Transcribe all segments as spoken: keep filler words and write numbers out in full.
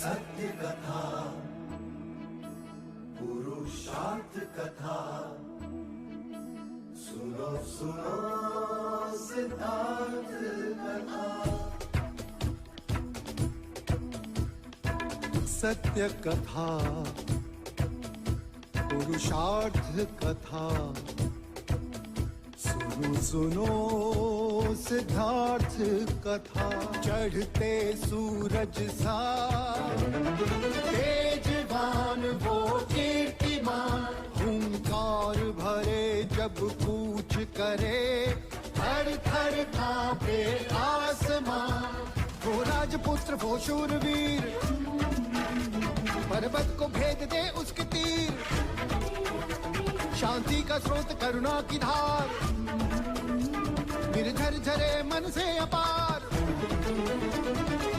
सत्य कथा, पुरुषार्थ कथा, सुनो सुनो सिद्धार्थ कथा। सत्य कथा, पुरुषार्थ कथा। सुनो सुनो सिद्धार्थ कथा। चढ़ते सूरज सा तेजवान वो कीर्तिमान, हुंकार भरे जब कूच करे, थर थर कांपे आसमां। वो राजपुत्र वो शूरवीर, पर्वत को भेद दे उसके तीर। शांति का स्रोत करुणा की धार, निर्झर झरे मन से अपार।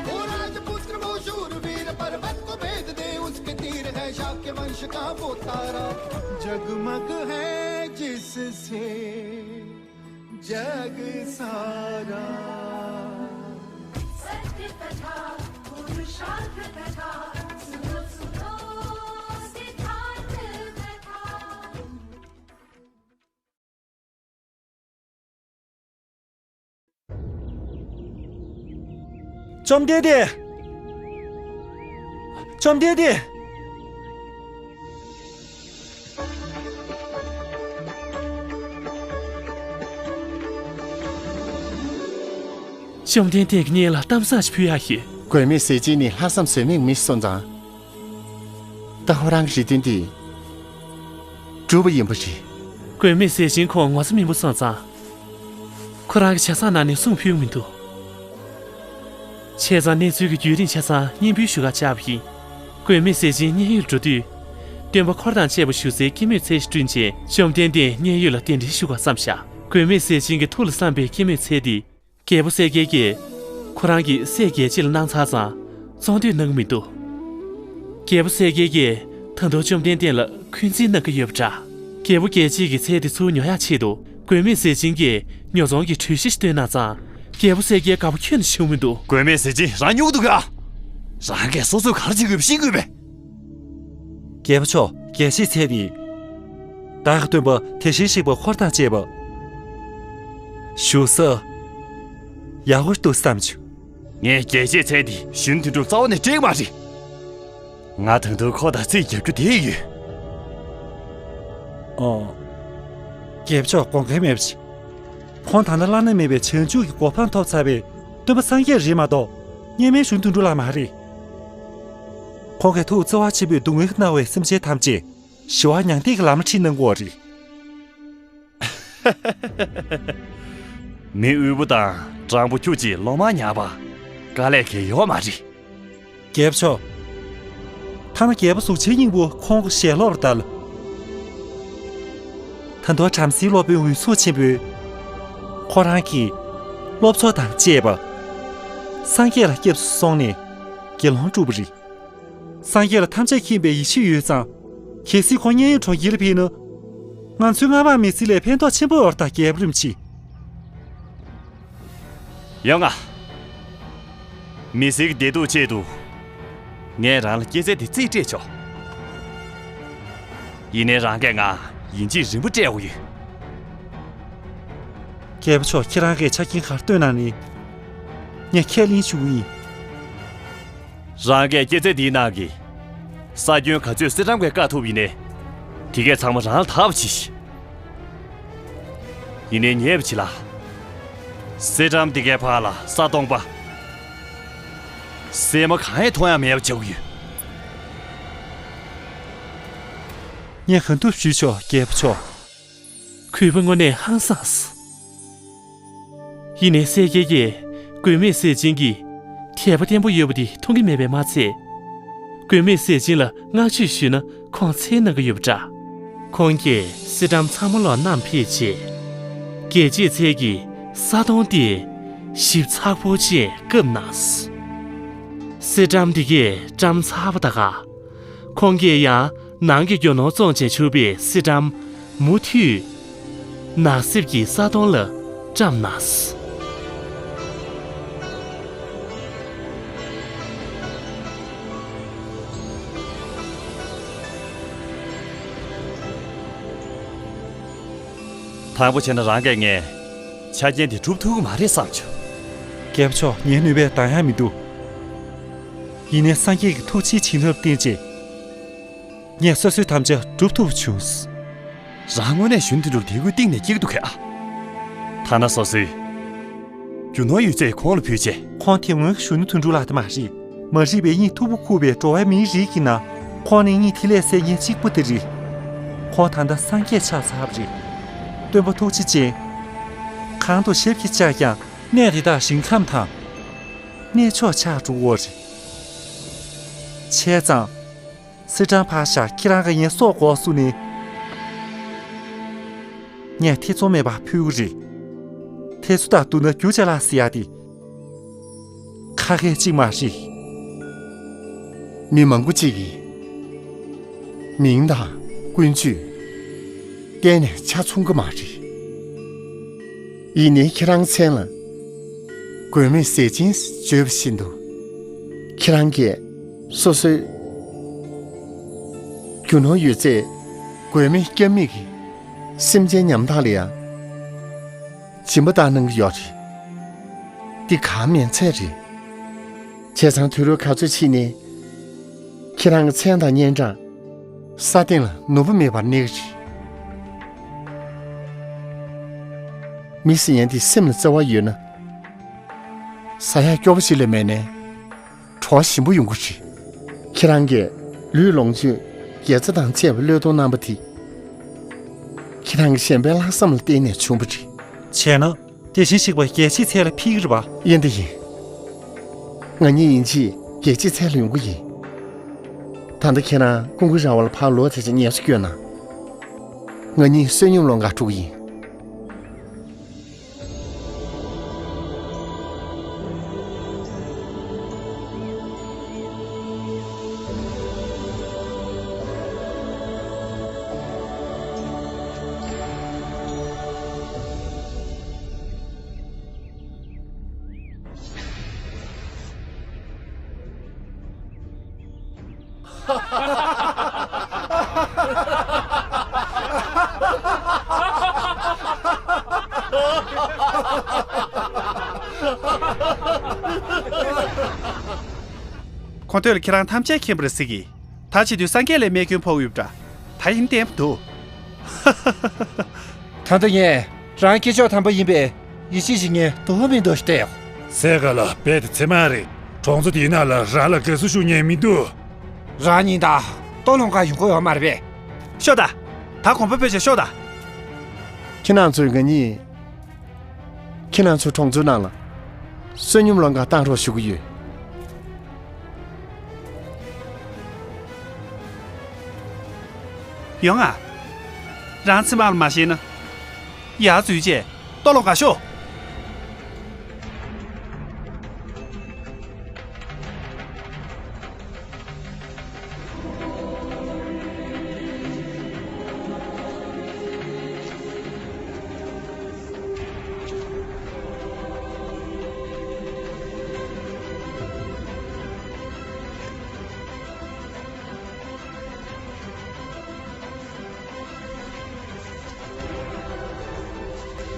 वो राजपुत्र वो शूरवीर, पर्वत को भेद दे उसके तीर। है शाक्य वंश का वो तारा, जगमग है जिससे जग सारा। सत्य कथा, पुरुषार्थ कथा, सुनो सुनो सिद्धार्थ कथा। བཅོམ་ལྡན་འདས། བཅོམ་ལྡན་འདས། བཅོམ་ལྡན་འདས་ཀྱི་སྙན་ལ་གཏམ་བཟང་ཞིག་ཕུལ་ཡག་ཡིན། མགོན་མེད་ཟས་སྦྱིན་ནི་ལྷག་བསམ་ཟོལ་མེད་མི་སོང་ཙང་། ད་ཁོ་རང་གི་རེ་འདུན་འདི་འགྲུབ་པ་ཡིན་པ་རེད། མགོན་མེད་ཟས་སྦྱིན་ཁོང་ངོ་ཚ་མི་འབུ་སོང་ཙང་། ཁོ་རང་གི་ཆ་ཚང་ནང་ནས་གསུང་ཕུལ་མི་འདུག་བྱས་ཙང་གནས་ཚུལ་གྱི་བརྒྱུད་རིམ་ཆ་ཚང་སྙན་འབུལ་ཞུ་གར་བཅར་བ་ཡིན། མགོན་མེད་ཟས་སྦྱིན་མཉན་ཡོད་འགྲོ་དུས། སྟོན་པ་འཁོར་དང་བཅས་པ་བཞུགས་སའི་སྐྱེད་མོས་ཚལ་ཞིག་བསྐྲུན་རྗེས་བཅོམ་ལྡན་འདས་མཉན་ཡོད་ལ་གདན་འདྲེན་ཞུ་གར་བསམ་བཞག་མགོན་མེད་ཟས་སྦྱིན་གྱི་ཐུགས་ལ་བསམ་པའི་སྐྱེད་མོས་ཚལ་འདི། རྒྱལ་པོ་གསལ་རྒྱལ་གྱིས་ཁོ་རང་གི་སྲས་རྒྱལ་བྱེད་ལ་གནང་ཚར་ཙང་བཙོང་འདོད་གནང་གི་མི་འདུག་རྒྱལ་པོ་གསལ་རྒྱལ་གྱིས་ད་དུང་བཅོམ་ལྡན་འདས་ལ་འཁོན་འཛིན་གནང་གི་ཡོད་པ་འདྲ། རྒྱལ་པོ་རྒྱལ་བྱེད་ཀྱིས་ཚལ་དེ་ཚུར་ཉོ་ཡག་ཆེད་དུ་མགོན་མེད་ཟས་སྦྱིན་གྱིས་ཉོ་ཚོང་གི་གྲོས་གཞི་ཞིག་བཏོན་གནང་ཙང་རྒྱལ་པོ་གསལ་རྒྱལ་དགའ་པོ་ཁྱོན་ནས་བྱུང་མི་འདུག་མགོན་མེད་ཟས་སྦྱིན་རང་སྨྱོ་གི་འདུག་ག་རང་གིས་སོ་སོས་ག་རེ་བྱེད་དགོས་པ་ཤེས་དགོས་པས། རྒྱལ་པོ་མཆོག་རྒྱལ་བྱེད་ཚལ་ནི། བདག་གི་སྟོན་པ་དེ་བཞིན་གཤེགས་པ་འཁོར་དང་བཅས་པ། བཞུགས་ས་ཡག་པོ་འདུག་བསམ་བྱུང་། ངས་རྒྱལ་བྱེད་ཚལ་འདི་གཞོན་དོན་གྲུབ་རྩ་བ་ནས་སྤྲད་ཀྱི་མ་རེད། ང་ད་དུང་ཁོ་དང་རྩིས་རྒྱག་རྒྱུ་བསྡད་ཡོད། ཨོ། རྒྱལ་པོ་མཆོག་དགོངས་འགལ་མེད་པ་བྱེད། ཁོང་ད་ལྟ་བླ་ན་མེད་པའི་བྱང་ཆུབ་ཀྱི་གོ་འཕང་ཐོབ་ཚར་བའི་སྟོན་པ་སངས་རྒྱས་རེད་མ་གཏོགས་སྔོན་མའི་གཞོན་དོན་གྲུབ་ལགས་མ་རེད། ཁོང་གིས་ཐུགས་བརྩེ་བ་ཆེན་པོས་སྡུག་བསྔལ་གྱིས་མནར་བའི་སེམས་ཅན་ཐམས་ཅད་ཞི་བ་མྱང་འདས་ཀྱི་ལམ་ལ་ཁྲིད་གནང་དགོས་པ་རེད། མི་དབུལ་པོ་དང་སྤྲང་པོ་ཁྱོད་ཀྱིས་སློབ་མ་ཉར་བ་དཀའ་ལས་ཁག་ཡོད་མ་རེད། རྒྱལ་པོ་མཆོག་ཐ་ན་རྒྱལ་པོ་གཟུགས་ཅན་སྙིང་པོ་ཁོང་གི་ཞལ་སློབ་ལྟར། ད་དུང་བྲམ་ཟེའི་སློབ་དཔོན་འོད་སྲུང་ཆེན་པོས་ཁོ་རང་གི་སློབ་ཚོགས་དང་བཅས་པ་སངས་རྒྱས་ལ་སྐྱབས་སུ་སོང་ནས་དགེ་སློང་བསྒྲུབས་པ་རེད། སངས་རྒྱས་ལ་ཐམས་ཅད་མཁྱེན་པའི་ཡེ་ཤེས་ཡོད་ཙང་། གལ་སྲིད་ཁོང་མཉན་ཡོད་གྲོང་ཁྱེར་ལ་ཕེབས་ན། ང་ཚོའི་སྔ་མ་མི་ཚེ་ལས་ཕན་ཐོགས་ཆེན་པོ་ཡོད་པར་ཐག་རྒྱལ་པོ་རིན་པོ་ཆེ། ཡོང་ང་། མི་ཚེའི་བདེ་སྡུག་ཆེད་དུ། ངས་རང་ལ་སྐྱེད་ཚལ་འདི་རྩིས་སྤྲད་ཆོག་ཡིན་ནའི་རང་གིས་ང་ཡིན་གཅིག་རིན་པོ་སྤྲད་དགོས་ཡོད། རྒྱལ་པོ་མཆོག་ཁྱེད་རང་གིས་ཆ་རྐྱེན་ག་རེ་བཏོན་གནང་ནའི། ངས་ཁས་ལེན་ཞུ་གི་ཡིན། རང་གིས་སྐྱེད་ཚལ་འདིའི་ནང་གི་ས་ཁྱོན་ག་ཚོད་སེ་འགྲམ་གྱིས་བཀག་ཐུབ་ཡིན་ནའི། དེ་གས་ཚང་མ་རང་ལ་ཐག་པ་ཆེ་ཞིག་ཡིན་ནའི་ཉེས་པ་ཆེ་ལ། སེ་འགྲམ་དེ་གའི་བར་ལ་ས་སྟོང་པ། སྲན་མ་གང་ཡང་མཐོང་ཡག་མེད་པ་བྱེད་དགོས་ཡོད། ངས་གང་ཐུབ་ཞུས་ཆོག་རྒྱལ་པོ་མཆོག་གུས་པ་དངོས་གནས་ཧང་སངས། ཡིན་ནའི་གསལ་རྒྱལ་གྱིས་མགོན་མེད་ཟས་སྦྱིན་གྱི་དད་པ་བརྟན་པོ་ཡོད་པ་དེ་མཐོང་གི་མེད་པས་མ་ཚད། མགོན་མེད་ཟས་སྦྱིན་ལ་བསྔགས་བརྗོད་ཞུས་ན་ཁོང་འཚེར་གནང་གི་ཡོད་པ་འདྲ། ཁོང་གིས་སེ་འགྲམ་ཚང་མ་ལོག་བསྣམས་ཕེབས་རྗེས། རྒྱལ་བྱེད་ཚལ་གྱི་ས་དོང་དེ་ཞིབ་ཚགས་པོ་བཅས་བཀབ་གནང་། སེ་འགྲམ་དེ་གས་བཀྲམ་ཚར་བ་ད་ག་ཁོང་གིས་ཡང་ནང་གི་རྒྱུ་ནོར་བཙོང་བྱས་བྱུགས་པའི་སེ་འགྲམ་མུ་མཐུད་ནགས་གསེབ་ཀྱི་ས་དོང་ལ་བཀྲམ་གནང་། དང་པོ་བྱས་ན་རང་གིས་ངའི་ཆ་རྐྱེན་དེ་སྒྲུབ་ཐུབ་ཀྱི་མ་རེད་བསམ་བྱུང་། རྒྱལ་པོ་མཆོག་ངའི་ནུས་པས་འདང་ཡ་མི་འདུག། ཡིན་ནའི་སངས་རྒྱས་ཀྱི་ཐུགས་རྗེའི་བྱིན་རླབས་བརྟེན་རྗེས། ངས་སོ་སོའི་དམ་བཅའ་སྒྲུབ་ཐུབ་བྱུང་། རང་དངོས་གནས་གཞོན་དོན་གྲུབ་ལ་དད་གུས་གཏིང་ནས་སྐྱེ་གི་འདུག་གས། ཐ་ན་སོ་སོའི་རྒྱུ་ནོར་ཡོད་ཚད་ཁོང་ལ་ཕུལ་རྗེས། ཁོང་དེ་སྔོན་གཞོན་ནུ་དོན་གྲུབ་ལགས་དེ་མ་རེད། མ་རིག་པའི་གཉིད་མཐུག་པོ་ཁུག་པའི་འགྲོ་བའི་མིའི་རིགས་ཀྱི་ནང་། ཁོང་ནི་གཉིད་ཐིག་ལེ་བསད་མཁན་གཅིག་པུ་དེ་རེད། ཁོང་ད་ལྟ་སངས་རྒྱས་ཆགས་ཚར་བ་རེད། སྟོན་པ་ཐུགས་རྗེ་ཅན། གང་དུ་ཞབས་ཀྱིས་བཅགས་ཀྱང་གནས་དེ་དག་ཞིང་ཁམས་དང་། གནས་མཆོག་ཆགས་འགྲོ་གི་རེད། བྱས་ཙང་། སེ་ཀྲང་ཕར་བཞག་ཁྱེད་རང་གིས་ངའི་སྲོག་འགོག་བཟུང་ནས། ངས་ཐེ་ཚོམ་མེད་པར་ཕུལ་གྱི་རེད། ཐེ་ཚོམ་དང་བསྡུར་ན་རྒྱུ་ཅ་ལག་ཟེར་ཡ་དེ་ཁ་ཁའི་གཅིག་མ་རེད། མི་མང་པོ་གཅིག་གིས་མིང་དང་ཀུན་སྤྱོད་གཏན་ནས་ཆ་མཚུངས་ཀྱི་མ་རེད། ཡིན་ནའི་ཁྱེད་རང་མཚན་ལ་མགོན་མེད་ཟས་སྦྱིན་བརྗོད་པ་བཞིན་དུ། ཁྱེད་རང་གིས་སོ་སོའི་རྒྱུ་ནོར་ཡོད་ཚད་མགོན་མེད་སྐྱབས་མེད་ཀྱི་སེམས་ཅན་ཉམ་ཐག་ལ་ཡང་སྦྱིན་པ་བཏང་གནང་གི་ཡོད་རེད། འདི་གང་མིན་ཚད་རེད། བྱས་ཙང་དུས་རབས་ག་ཚོད་ཕྱིན་ནའི་ཁྱེད་རང་གི་མཚན་དང་སྙན་གྲགས་ས་སྟེང་ལ་ནོར་བུ་མེད་པར་གནས་ཀྱི་རེད། མི་ཟེར་མཁན་དེ་སེམས་ལ་བརྩེ་བ་ཡོད་ན། ཟ་ཡག་སྐྱོ་པོ་ཞིག་ལས་མེད་ནའི་གྲོགས་ཞིམ་པོ་ཡོང་གི་རེད། ཁྱེད་རང་གིས་ལུས་ལོངས་སྤྱོད་དགེ་རྩ་དང་བཅས་པ་བློས་གཏོང་གནང་པ་དེ། ཁྱེད་རང་གི་གཞན་ཕན་ལྷག་བསམ་ལ་བརྟེན་ནས་བྱུང་བ་རེད། བྱས་ན། དེ་བཞིན་གཤེགས་པ་རྒྱལ་སྲས་ཚལ་ལ་ཕུལ་གྱི་རེད་པ། ཡིན་དང་ཡིན། ང་གཉིས་ཡིན་གཅིག་རྒྱལ་སྲས་ཚལ་ལ་ཡོང་གི་ཡིན། ད་ལྟ་ཁྱེད་རང་ཀུན་དགའ་ར་བ་ལ་ཕར་ལོག་བྱས་བྱས་ངལ་གསོ་སྐྱོན་གནང་། ང་གཉིས་བསོད་སྙོམས་སློང་གར་འགྲོ་གི་ཡིན། ཁོང་ཐོས་ལ་ཁྱེད་རང་ཐམས་ཅད་མཁྱེན་པ་རེད་ཟེར་གི། ད་བྱེད་དུས་སངས་རྒྱས་ལ་རྨས་སྐྱོན་ཕོག་ཡོད་པ་འདྲ། ད་ཡིན་བསྟན་པ་འདུག། ད་ལྟ་ངས་རང་སྐྱེས་མཆོག་དམ་པ་ཡིན་པའི་ཡིད་ཆེས་ཤིག་ངས་འདུག་མི་འདུག་ཞིག་བལྟས་ཡོང་། སའི་ཀ་ལ་རྦད་དེ་ཚེར་མ་རེད། གྲོང་ཚོ་དེའི་ནང་ལ་རང་ལ་དགའ་བསུ་ཞུ་མཁན་མི་འདུག། རང་གཉིས་ད་ལྟོ་སློང་གར་ཡོང་གི་ཡོད་མ་རེད་པས། ཤོག་ད། ད་གོམ་པ་སྤོས་བྱས་ཤོག་ད། ཁྱེད་རང་ཚོས་ང་གཉིས། ཁྱེད་རང་ཚོའི་གྲོང་ཚོའི་ནང་ལ་བསོད་སྙོམས་སློང་གར་བཏང་རོགས་ཞུ་གི་ཡོད། ཡོང་ང་། རང་ཚེར་མ་ལ་མ་ཤེས་ན། ཡར་འཛུལ་བྱས་ལྟོ་སློང་གར་ཤོག།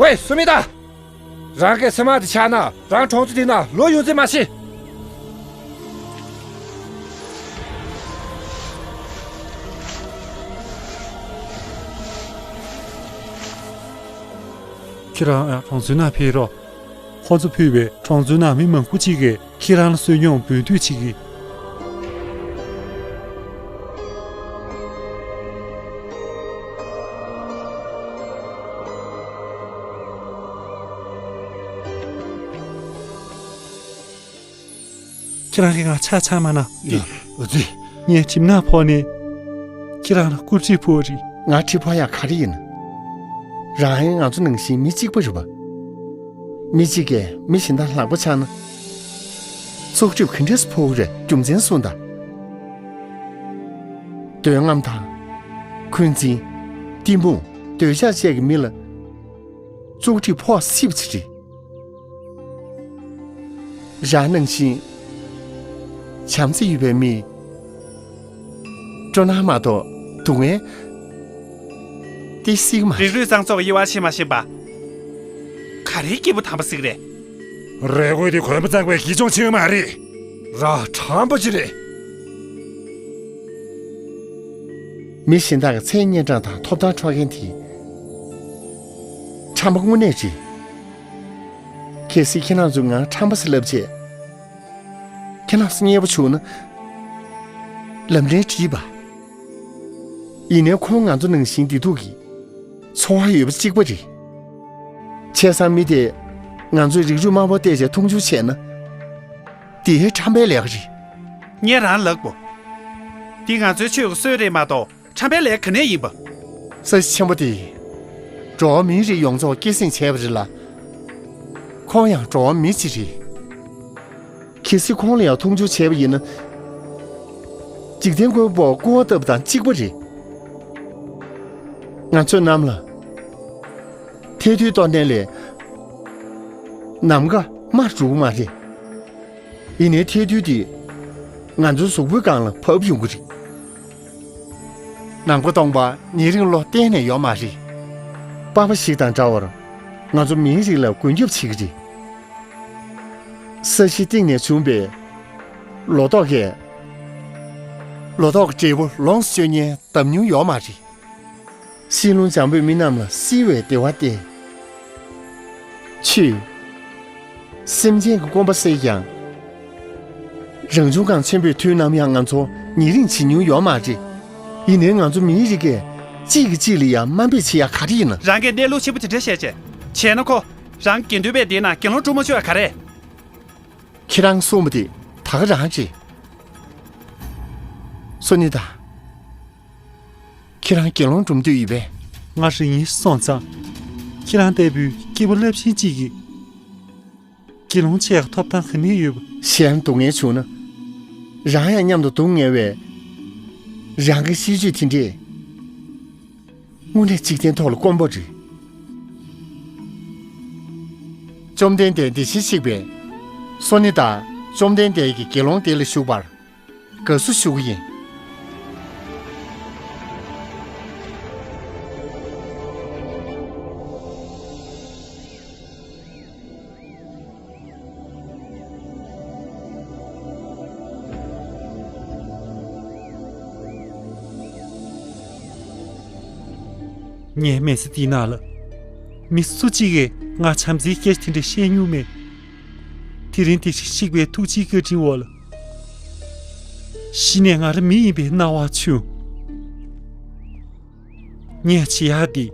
ཝེ། སུ་མི་ད། རང་གི་སེམས་མ་དེ་ཆགས་ན་རང་གྲོང་ཚོ་འདི་ན་ལོ་ཡོང་ཚད་མ་ཤེས། ཁྱེད་རང་ཡང་གྲོང་ཚོའི་ནང་ཕེབས་རོགས། ཁོ་ཚོ་ཕུད་པའི་གྲོང་ཚོའི་ནང་མི་མང་པོ་གཅིག་གིས་ཁྱེད་རང་ལ་བསོད་སྙོམས་འབུལ་འདོད་བྱེད་ཀྱི། ཁྱེད་རང་གིས་ང་ཆ་ཚང་མ་ན། ཡ། འོ་ཙི། ངས་གྲིབ་ནག་ཕོག་ནས། ཁྱེད་རང་ལ་སྐུ་གྲིབ་ཕོག་རེད། ང་གྲིབ་ཕོག་ཡག་ག་རེ་ཡིན། རང་ཡང་ང་ཚོ་ནང་བཞིན་མི་གཅིག་པ་རེད་པ། མི་གཅིག་གིས་མི་གཞན་དང་ལག་པ་འཆང་ན། སྲོག་གྲིབ་ག་འདྲས་ཕོག་གི་རེད། རྒྱུ་མཚན་གསུངས་དང་། འདོད་རྔམ་དང་། འཁོན་འཛིན། གཏི་མུག་འདོད་ཆགས་བཅས་ཀྱི་མི་ལ། སྲོག་གྲིབ་ཕོག་སྲིད་པ་ཅིག་རེད། རང་ནང་བཞིན་བྱམས་བརྩེ་ཡོད་པའི་མི། སྤྲོ་སྣང་མ་གཏོགས་སྡུག་བསྔལ། དེ་སྲིད་མ་རེད། རིགས་རུས་གཙང་བཙོག་དབྱེ་བ་ཕྱེ་མ་ཤེས་པ། ག་རེའི་སྐྱེས་བུ་དམ་པ་ཟིག་རེད། རེ་དགོས་དེ་གོན་པ་གཙང་པའི་གི་ཅུང་ཆེ་བ་མ་རེད། ར་ཁྲམ་པ་ཅིག་རེད། མི་གཞན་དག་གི་མཚན་སྙན་གྲགས་དང་ཐོབ་ཐང་འཕྲོག་མཁན་དེ་ཁྲམ་པ་དངོས་གནས་རེད། གལ་སྲིད་ཁྱེད་རང་ཚོས་ང་ཁྲམ་པ་ཟེར་ལབ་བྱས། ཁྱེད་རང་ཚོ་མཉེས་པོ་བྱུང་ན། ལམ་འདྲེན་བྲིས་པ། ཡིན་ནའི་ཁོང་ང་ཚོ་ནང་བཞིན་བདེ་སྡུག་གི་འཚོ་བ་ཡོད་པ་གཅིག་པ་རེད། བྱས་ཙང་མི་དེས་ང་ཚོའི་རིགས་རུས་དམའ་པོ་བལྟས་བྱས་མཐོང་ཆུང་བྱས་ན། དེ་ཁྲམ་པའི་ལས་ཀ་རེད། ངས་རང་ལབ་དགོས། འདི་ང་ཚོའི་ཆོས་ཀྱི་སྲོལ་རེད་མ་གཏོགས། ཁྲམ་པའི་ལས་ག་ནས་ཡིན་པ། ས་གཞི་ཆེན་པོ་དེས་འགྲོ་བ་མིའི་རིགས་ཡོངས་རྫོགས་སྐྱེད་སྲིང་བྱས་པ་རེད་ལ། ཁོང་ཡང་འགྲོ་བ་མི་ཅིག་རེད། གལ་སྲིད་ཁོང་ལ་ཡང་མཐོང་ཆུང་བྱས་པ་ཡིན་ན། འཇིག་རྟེན་མགོན་པོར་སྐུར་བ་བཏབ་པ་དང་གཅིག་པ་རེད། ང་ཚོས་གནམ་ལ་ཐལ་རྡུལ་གཏོར་མཁན་ལས་ནམ་མཁའ་དམར་འགྲོ་གི་མ་རེད། ཡིན་ནའི་ཐལ་རྡུལ་འདིས་ང་ཚོའི་གཟུགས་པོའི་སྒང་ལ་བབས་ཡོང་གི་རེད། ནམ་མཁའ་སྟོང་པ་ཉེ་རིང་བློ་གཏན་ནས་ཡོད་མ་རེད། པགས་པ་ཞིག་དང་འདྲ་བར་ང་ཚོ་མིའི་རིགས་ལ་མགོན་སྐྱབས་བྱེད་ཀྱི་རེད། ས་གཞི་གཏིང་ནས་བྱུང་བའི་ལོ་ཏོག་གིས་ལོ་ཏོག་གི་འབྲས་བུ་ལོངས་སུ་སྤྱོད་མཁན་འདམ་ཉུང་ཡོད་མ་རེད། ཤིང་ལུང་འཇམ་པོས་མི་རྣམས་ལ་བསིལ་བའི་བདེ་བ་སྟེར། ཆུས། སེམས་ཅན་གྱི་སྐོམ་པ་སེལ་ཀྱང་། རང་བྱུང་ཁམས་ཆེན་པོས་དུས་ནམ་ཡང་ང་ཚོ་ཉེ་རིང་བྱེད་མྱོང་ཡོད་མ་རེད། ཡིན་ནའི་ང་ཚོ་མིའི་རིགས་ཀས་གཅིག་གིས་གཅིག་ལ་ཡང་དམའ་འབེབས་བྱེད་ཡ་ག་རེ་ཡིན་ན། རང་གིས་གནས་ལུགས་ཆེན་པོ་དེ་འདྲ་བཤད་བྱས། བྱས་ན་ཁོ་རང་དགེ་འདུན་པའི་སྡེ་ནང་དགེ་སློང་སྒྲུབ་མ་བཅུག་ཡ་ག་རེ། ཁྱེད་རང་གསུངས་པ་དེ་ད་ག་རང་རེད། སོ་ནི་ད། ཁྱེད་རང་དགེ་སློང་སྒྲུབ་འདོད་ཡོད་པས། ང་རང་ཡིན་སོང་ཙང་། ཁྱེད་རང་ལྟ་བུའི་སྐྱེས་བུ་རླབས་ཆེན་གཅིག་གིས་དགེ་སློང་ཆགས་ཐོབ་ཐང་ག་ནས་ཡོད་པ། གཞན་སྡུག་བསྔལ་བྱུང་ན། རང་ཡང་མཉམ་དུ་སྡུག་བསྔལ་བས། རང་གི་གཤིས་སྤྱོད་དེ་འདྲས། དངོས་གནས་འཇིག་རྟེན་ཐོག་ལ་དཀོན་པོ་རེད། བཅོམ་ལྡན་འདས་བདེ་ཆེན་གཤེགས་པས། སོ་ནི་ད་བཅོམ་ལྡན་འདས་ཀྱིས་དགེ་སློང་དེ་ལ་ཞུགས་པར་དགའ་བསུ་ཞུ་གི་ཡིན། ངའི་མི་ཚེ་འདིའི་ནང་ལ། མི་སུ་གཅིག་གིས་ང་བྱམས་བརྩེའི་སྐད་ཆ་དེ་འདྲ་བཤད་མྱོང་མེད། དེ་རིང་བདེ་ཆེན་གཤེགས་པའི་ཐུགས་རྗེའི་བཀའ་དྲིན་འོག་ལ། གཞི་ནས་ང་རང་མི་ཡིན་པའི་སྣང་བ་བྱུང་། ངས་བྱེད་ཡག་འདི།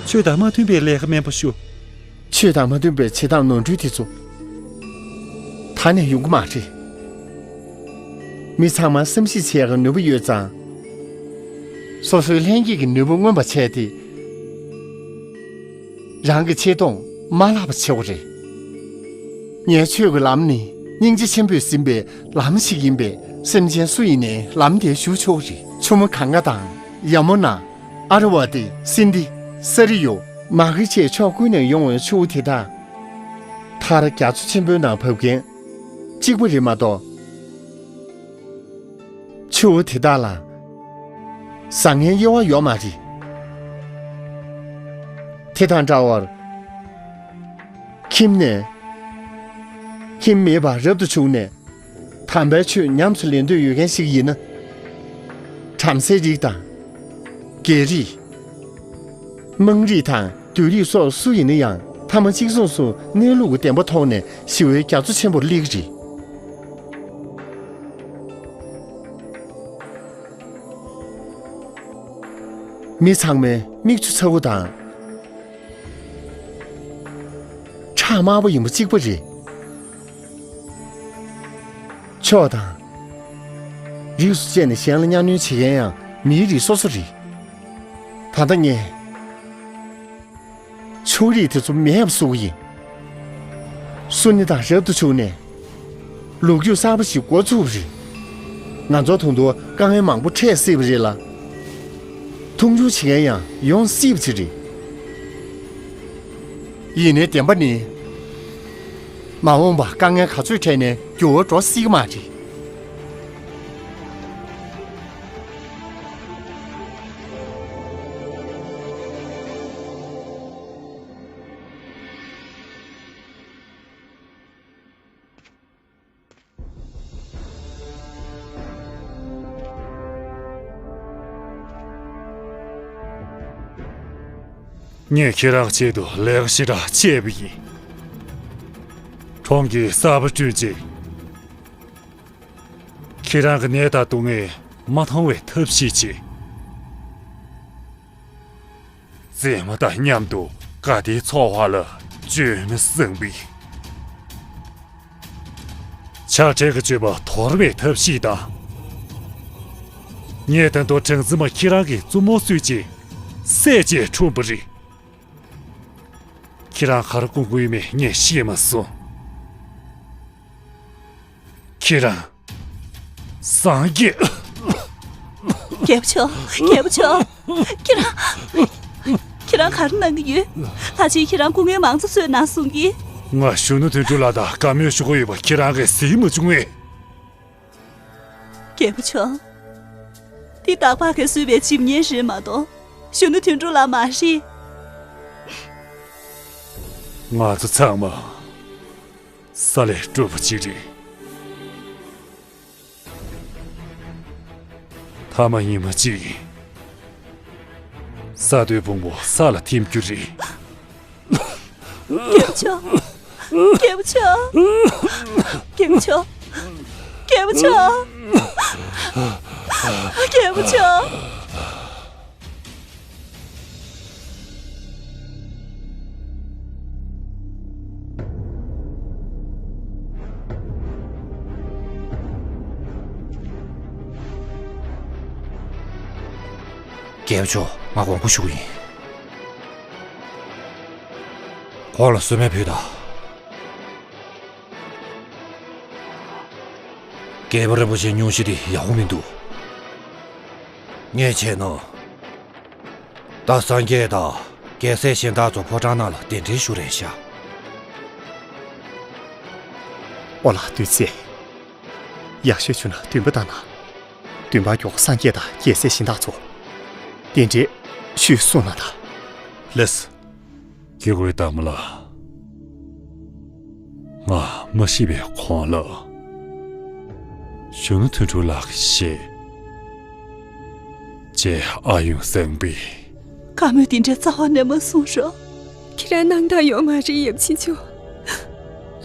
ཆོས་དང་མ་མཐུན་པའི་ལས་ཀ་མིན་པ་ཤོད། ཆོས་དང་མ་མཐུན་པའི་བྱེད་སྟངས་ནོར་འཁྲུལ་དེ་ཚོ་ད་ནས་ཡོང་གི་མ་རེད། མི་ཚང་མ་བསམ་གཞིག་བྱེད་ཡག་གི་ནུས་པ་ཡོད་ཙང་། སོ་སོའི་ལྷན་སྐྱེས་ཀྱི་ནུས་པ་མངོན་པ་བྱས་ཏེ། རང་གི་ཆེ་མཐོང་མ་བརླག་པ་བྱེད་དགོས་རེད། ངའི་ཆོས་ཀྱི་ལམ་ནི་སྙིང་རྗེ་ཆེན་པོས་ཟིན་པའི་ལམ་ཞིག་ཡིན་པས། སེམས་ཅན་སུ་ཡིན་ནའི་ལམ་དེར་ཞུགས་ཆོག་རེད། ཆུ་མོ་གངྒཱ་དང་ཡ་མུ་ན། ཨ་ར་བ་ཏི། སིན་དྷི། ས་རི་ཡུ། མ་གྷི་བཅས་ཕྱོགས་ཀུན་ནས་ཡོང་བའི་ཆུ་བོ་དེ་དག་མཐར་རྒྱ་མཚོ་ཆེན་པོའི་ནང་བབས་མཁན་གཅིག་པ་རེད་མ་གཏོགས། ཆུ་བོ་དེ་དག་ལ་བཟང་ངན་དབྱེ་བ་ཡོད་མ་རེད། དེ་དང་འདྲ་བར། ཁྱིམ་ནས། ཁྱིམ་མེད་པར་རབ་ཏུ་བྱུང་ནས། དམ་པའི་ཆོས་ཉམས་སུ་ལེན་འདོད་ཡོད་མཁན་ཞིག་ཡིན་ན། བྲམ་ཟེའི་རིགས་དང་། རྒྱལ་རིགས། དམངས་རིགས་དང་། བདུད་རིགས་སོགས་སུ་ཡིན་ན་ཡང་། ཐ་མ་གཅིག་མཚུངས་སུ་གནས་ལུགས་ཀྱི་བདེན་པ་ཐོག་ནས་ཞི་བའི་རྒྱ་མཚོ་ཆེན་པོར་སླེབས་ཀྱི་རེད། མི་ཚང་མའི་མིག་ཆུ་ཚ་བོ་དང་། ཁྲག་དམར་པོ་ཡིན་པ་གཅིག་པ་རེད། ཕྱོགས་དང་། རིགས་སུ་བཅད་ནས་གཞན་ལ་གཉའ་གནོན་བྱེད་མཁན་ཡང་མིའི་རིགས་སོ་སོ་རེད། ད་ལྟ་ངས། ཕྱོགས་རིས་དེ་ཚོ་མེད་པ་བཟོ་གི་ཡིན། སུ་ནི་དང་རབ་ཏུ་བྱུང་ནས། ལོ་རྒྱུས་གསར་པ་ཞིག་འགོ་ཚུགས་པ་རེད། ང་ཚོ་ད་དུང་དཀའ་ངལ་མང་པོ་འཕྲད་སྲིད་པ་རེད་ལ། མཐོང་ཆུང་བྱེད་མཁན་ཡང་ཡོང་སྲིད་པ་ཅིག་རེད། ཡིན་ནའི་བདེན་པ་ནི། མ་འོངས་པ་དཀའ་ངལ་ག་ཚོད་འཕྲད་ནའི་འགྱུར་བ་འགྲོ་སྲིད་ཀྱི་མ་རེད། ངས་ཁྱེད་རང་ཆེད་དུ་ལས་ཀ་ཞེ་དྲག་བྱས་པ་ཡིན། གྲོང་གི་གསར་པ་བསྐྲུན་རྗེས། ཁྱེད་རང་གི་ནད་དང་སྡུག་བསྔལ་མ་མཐོང་བའི་ཐབས་ཤེས་བྱེད། མཛེས་མ་དང་མཉམ་དུ་དགའ་བདེའི་འཚོ་བ་ལ་བཅོས་མི་བཟང་པོ་ཡིན། ཆགས་བྲལ་གྱི་སྤྱོད་པ་དོར་བའི་ཐབས་ཤེས་དང་། ངས་ད་དུང་སྦྲང་རྩི་མ་ཁྱེད་རང་གི་བཙུན་མོ་བཟོས་རྗེས་བསད་རྗེས་འཁྲུངས་པ་རེད། ཁྱེད་རང་ག་རེ་དགོངས་ཀྱི་ཡོད་མེད་ངས་ཤེས་མ་སོང་། ཁྱེད་རང་། སངས་རྒྱས། རྒྱལ་པོ་མཆོག་རྒྱལ་པོ་མཆོག་ཁྱེད་རང་། ཁྱེད་རང་ག་རེ་གནང་གི་ཡོད། ཕལ་ཆེར་ཁྱེད་རང་སྐུ་ངལ་མང་ཙམ་གསོས་ན་གསུང་གི། ང་གཞོན་ནུ་དོན་གྲུབ་ལགས་དང་བཀའ་མོལ་ཞུ་གི་ཡོད་པ་ཁྱེད་རང་གིས་གཟིགས་མ་བྱུང་ངས། རྒྱལ་པོ་མཆོག་འདི་སྟག་ལྤགས་ཀྱིས་བཟོས་པའི་བྱིམ་ཉལ་རེད་མ་གཏོགས་གཞོན་ནུ་དོན་གྲུབ་ལགས་མ་རེད། ང་ཚོ་ཚང་མ་ས་ལས་གྲུབ་པ་ཅིག་རེད། ཐ་མ་ཉི་མ་གཅིག་ས་རྡོའི་ཕུང་པོ་ས་ལ་ཐིམ་རྒྱུ་རེད། རྒྱལ་པོ་མཆོག་རྒྱལ་པོ་མཆོག་རྒྱལ་པོ་མཆོག་རྒྱལ་པོ་མཆོག་རྒྱལ་པོ་མཆོག་རྒྱལ་པོ་མཆོག་ང་དགོངས་པ་ཞུ་གི་ཡིན། ཁོང་ལ་གསོལ་སྨན་ཕུལ་དང་། རྒྱལ་པོ་རིན་པོ་ཆེའི་སྙུང་གཞི་དེ་ཡག་པོ་མི་འདུག་ངས་བྱས་ན། ད་སངས་རྒྱས་དང་རྒྱལ་སྲས་གཞན་དག་ཚོ་ཕོ་བྲང་ནང་ལ་གདན་འདྲེན་ཞུ་རན་ཤག་ཨོ་ལགས་བདུད་རྩི། ཡག་ཤོས་བྱུང་ན་འདུན་པ་བཏང་ན། འདུན་པ་མགྱོགས་སངས་རྒྱས་དང་རྒྱལ་སྲས་གཞན་དག་ཚོ་གདན་འདྲེན་ཞུས་སོང་ན་ད། ལགས་སོ། དགེ་བའི་བདག་མོ་ལགས། ང་མ་ཤི་བའི་གོང་ལ། གཞོན་ནུ་དོན་གྲུབ་ལགས་ཀྱི་ཞལ། རྗེ་ཨ་ཡུང་བཟང་པོས། བཀའ་མོལ་འདི་འདྲའི་རྩ་བ་ནས་མ་གསུང་རོགས། ཁྱེད་རང་སྣང་དག་ཡོད་མ་རེད་ཡབ་ཆེན་མཆོག་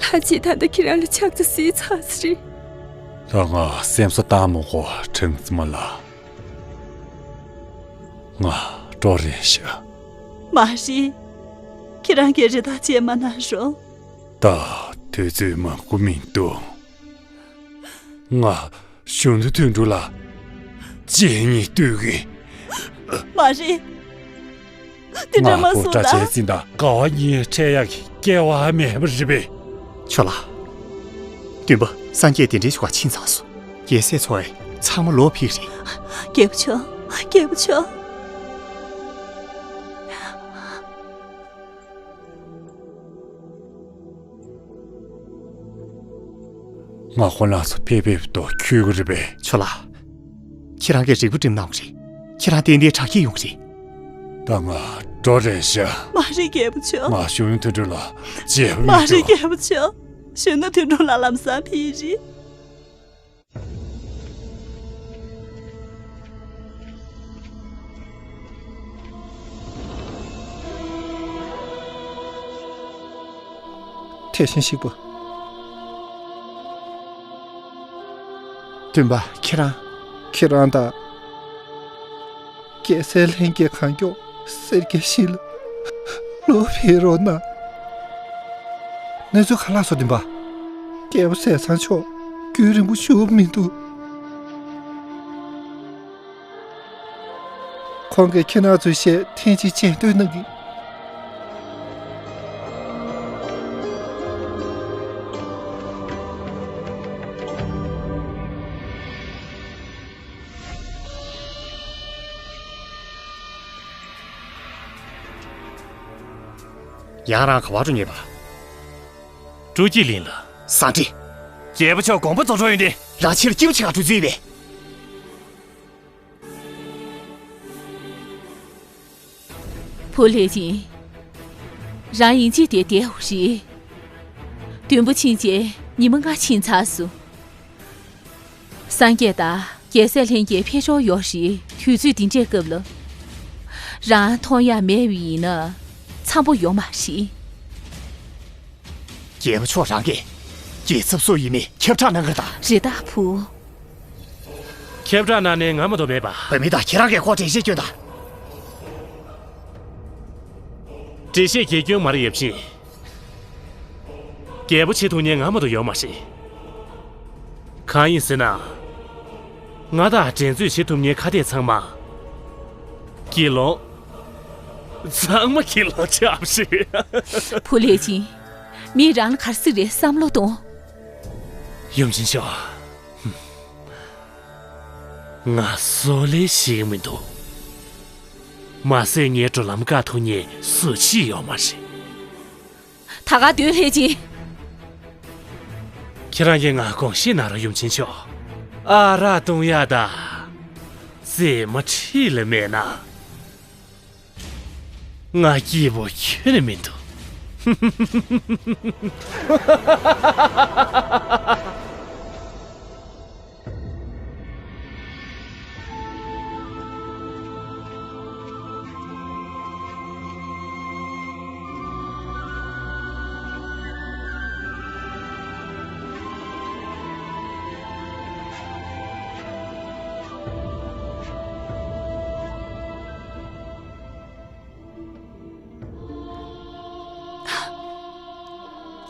ལྷ་རྗེས་ད་ལྟ་ཁྱེད་རང་ལ་ཕྱག་འཚལ་སྲིད་ཚར་ས་རེད། ད་ང་སེམས་གསོ་བཏང་མི་དགོས་སྦྲང་རྩི་མ་ལགས། ང་འགྲོ་རན་ཤག་མ་རེད། ཁྱེད་རང་གིས་རེ་ཐག་བཅད་མ་གནང་རོགས། ད་དུས་ཚོད་མང་པོ་མི་འདུག་ང་གཞོན་ནུ་དོན་གྲུབ་ལ་གཅེས་སྙིང་འདོད་ཀྱིན། མ་རེད། དེ་འདྲ་མ་ང་གསུང་ད། སྤོ་བྲ་བྱས་ཟིན་ད་དགའ་བ་གཉིས་འཕྲད་ཡག་གི་སྐལ་བ་མེད་པ་རེད་པས། ཆོག་ལ། འདུན་པ་སངས་རྒྱས་གདན་འདྲེན་ཞུ་ག་ཕྱིན་ཚར་སོང་། རྒྱལ་སྲས་ཚོ་ཡང་ཚང་མ་ལོག་ཕེབས་རེད། རྒྱལ་པོ་མཆོག་རྒྱལ་པོ་མཆོག་ང་ཁོ་རང་ཚོ་ཕེབས་ཕེབས་དུ་འཁྱོལ་གི་རེད་པས། ཆོག་ལ། ཁྱེད་རང་གིས་རིག་པ་སྒྲིམ་གནང་བ་རེད། ཁྱེད་རང་ཏན་ཏན་དྲག་སྐྱེད་ཡོང་གི་རེད། ད་ང་འགྲོ་རན་ཤག་མ་རེད་རྒྱལ་པོ་མཆོག་ང་གཞོན་ནུ་དོན་གྲུབ་ལ་བརྗེ་པོ་མ་མི་རེད་འགྲོ། རྒྱལ་པོ་མཆོག་གཞོན་ནུ་དོན་གྲུབ་ལ་ལམ་སང་ཕེབས་རེད། དེ་བཞིན་གཤེགས་པ། འདུན་པ་ཁྱེད་རང་། ཁྱེད་རང་དང་། རྒྱལ་སྲས་ལྷན་རྒྱས་གང་མགྱོགས་སེར་སྐྱའི་ཞིང་ལ་ལོག་ཕེབས་རོགས་གནང་། གནས་ཚུལ་ག་ལ་སོང་འདུན་པ། རྒྱལ་པོ་ཟས་གཙང་མཆོག་རྒྱུན་རིང་པོ་བཞུགས་མི་འདུག་ཁོང་གིས་ཁྱེད་རང་ཚོའི་ཞལ་ཐེངས་གཅིག་མཇལ་འདོད་གནང་གི། ཡང་རང་ག་པར་འགྲོ་ཉེས་པ། སྤྲོ་སྐྱིད་གླིང་ལ། ཟ་འདྲེ། རྒྱལ་པོ་མཆོག་དགོངས་པ་རྫོགས་འགྲོ་ཡོང་དུས། རང་ཕྱིར་སྐྱིད་པོ་བྱེད་ག་འགྲོ་རྩིས་པས། བུ་ལེགས་ཅན། རང་ཡིན་གཅིག་དེ་བསྡད་འོ་རེད། བདུན་པོ་ཕྱིན་རྗེས་ཉི་མ་ལྔ་ཕྱིན་ཚར་སོང་། སངས་རྒྱས་དང་རྒྱལ་སྲས་ལྷན་རྒྱས་ཕེབས་ཆོག་ཡོད་རེད། དུས་ཚོད་འདི་འདྲའི་སྐབས་ལ། རང་མཐོང་ཡག་མེད་པ་ཡིན་ན། འཚམ་པོ་ཡོད་མ་རེད། རྒྱལ་པོ་མཆོག་རང་གིས་རྒྱལ་ཚབ་སུ་ཡིན་མིན་ཁྱབ་བསྒྲགས་གནང་གི་རེད་ད། རེད་ད་བུ། ཁྱབ་བསྒྲགས་གནང་ནས་ང་མ་གཏོགས་མེད་པ། བུད་མེད་དང་ཁྱེད་རང་གིས་ཁོར་འགྲེལ་བཤད་སྐྱོན་དང་། འགྲེལ་བཤད་རྒྱག་སྐྱོན་མ་རེད་ཡབ་ཆེན། རྒྱལ་པོ་བྱེད་ཐུབ་མཁན་ང་མ་གཏོགས་ཡོད་མ་རེད། གང་ཡིན་ཟེར་ན། ང་དང་འགྲན་རྩོད་བྱེད་ཐུབ་མཁན་ཁ་གཏད་ཚང་མ། དགེ་སློང་། ཚང་མ་དགེ་སློང་ཆགས་པ་རེད། བུ་ལས་ཅིང་། མིས་རང་ལ་ག་རེ་ཟེར་རེད་བསམ་བློ་གཏོང་། ཡུམ་ཆེན་མཆོག་ང་བཟོ་ལས་ཤེས་ཀྱི་མི་འདུག་མ་ཟད་ངའི་འགྲོ་ལམ་བཀག་ཐུབ་མཁན་སུ་གཅིག་ཡོད་མ་རེད། ད་ག་དུས་ལྷས་ཅིང་། ཁྱེད་རང་གིས་ང་དགོངས་བཞེས་གནང་རོགས་ཡུམ་ཆེན་མཆོག་ཨ་རག་བཏུང་ཡག་དང་། རྫས་མ་འཁྲིས་ལ་མེད་ན། ང་སྐྱིད་པོ་ཁྱོན་ནས་མི་འདུག་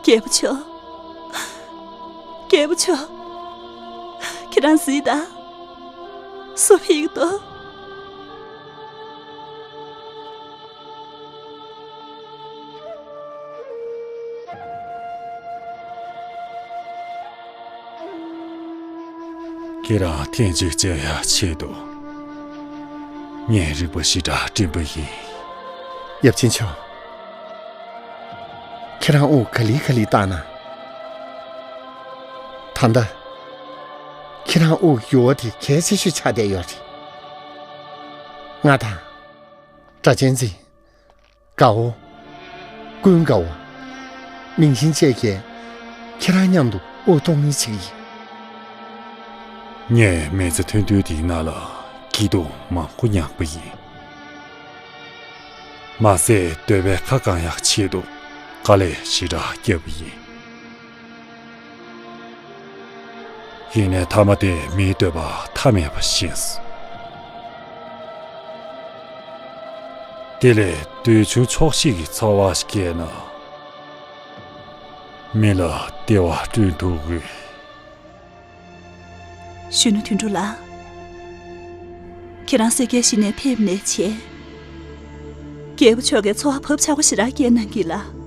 རྒྱལ་པོ་མཆོག་རྒྱལ་པོ་མཆོག་ཁྱེད་རང་གཟིགས་དང་། སུ་ཕེབས་འདུག་ཁྱེད་རང་ཐེངས་གཅིག་མཇལ་ཡག་ཆེད་དུ། ངས་རིག་པ་ཞེ་དྲག་བསྒྲིམས་པ་ཡིན། ཡབ་ཆེན་མཆོག་ཁྱེད་རང་དབུགས་ག་ལེ་ག་ལེ་བཏང་ན། ད་ལྟ། ཁྱེད་རང་དབུགས་རྒྱུ་བ་དེ་གལ་ཆེ་ཤོས་ཆགས་བསྡད་ཡོད་རེད། ང་དང་། སྒྲ་གཅན་འཛིན། དགའ་བོ། ཀུན་དགའ་བོ། མིང་ཤིང་བཅས་ཀྱིས་ཁྱེད་རང་མཉམ་དུ་དབུགས་གཏོང་མཁན་ཞིག་ཡིན། ངས་མི་ཚེ་ཐུང་ཐུང་འདིའི་ནང་ལ་སྐྱིད་སྡུག་མང་པོ་མྱངས་པ་ཡིན། མ་ཟད་འདོད་པའི་ཁ་བསྐང་ཡག་ཆེད་དུ་དཀའ་ལས་ཞེ་དྲག་བརྒྱབ་པ་ཡིན། ཡིན་ནའི་མཐའ་མ་དེ་མིའི་འདོད་པ་མཐའ་མེད་པ་ཤེས་སོང་། དེ་ལས་འདོད་ཆུང་ཆོག་ཤེས་ཀྱི་འཚོ་བ་ཞིག་སྐྱེལ་ན། མི་ལ་བདེ་བ་བསྐྲུན་ཐུབ་གི། གཞོན་ནུ་དོན་གྲུབ་ལགས། ཁྱེད་རང་སེར་སྐྱའི་གཞི་ནས་ཕེབས་ནས་བྱས། རྒྱལ་པོ་མཆོག་གི་འཚོ་བ་བབ་ཆགས་པོ་ཞེ་དྲག་བསྐྱལ་གནང་གི་ལགས།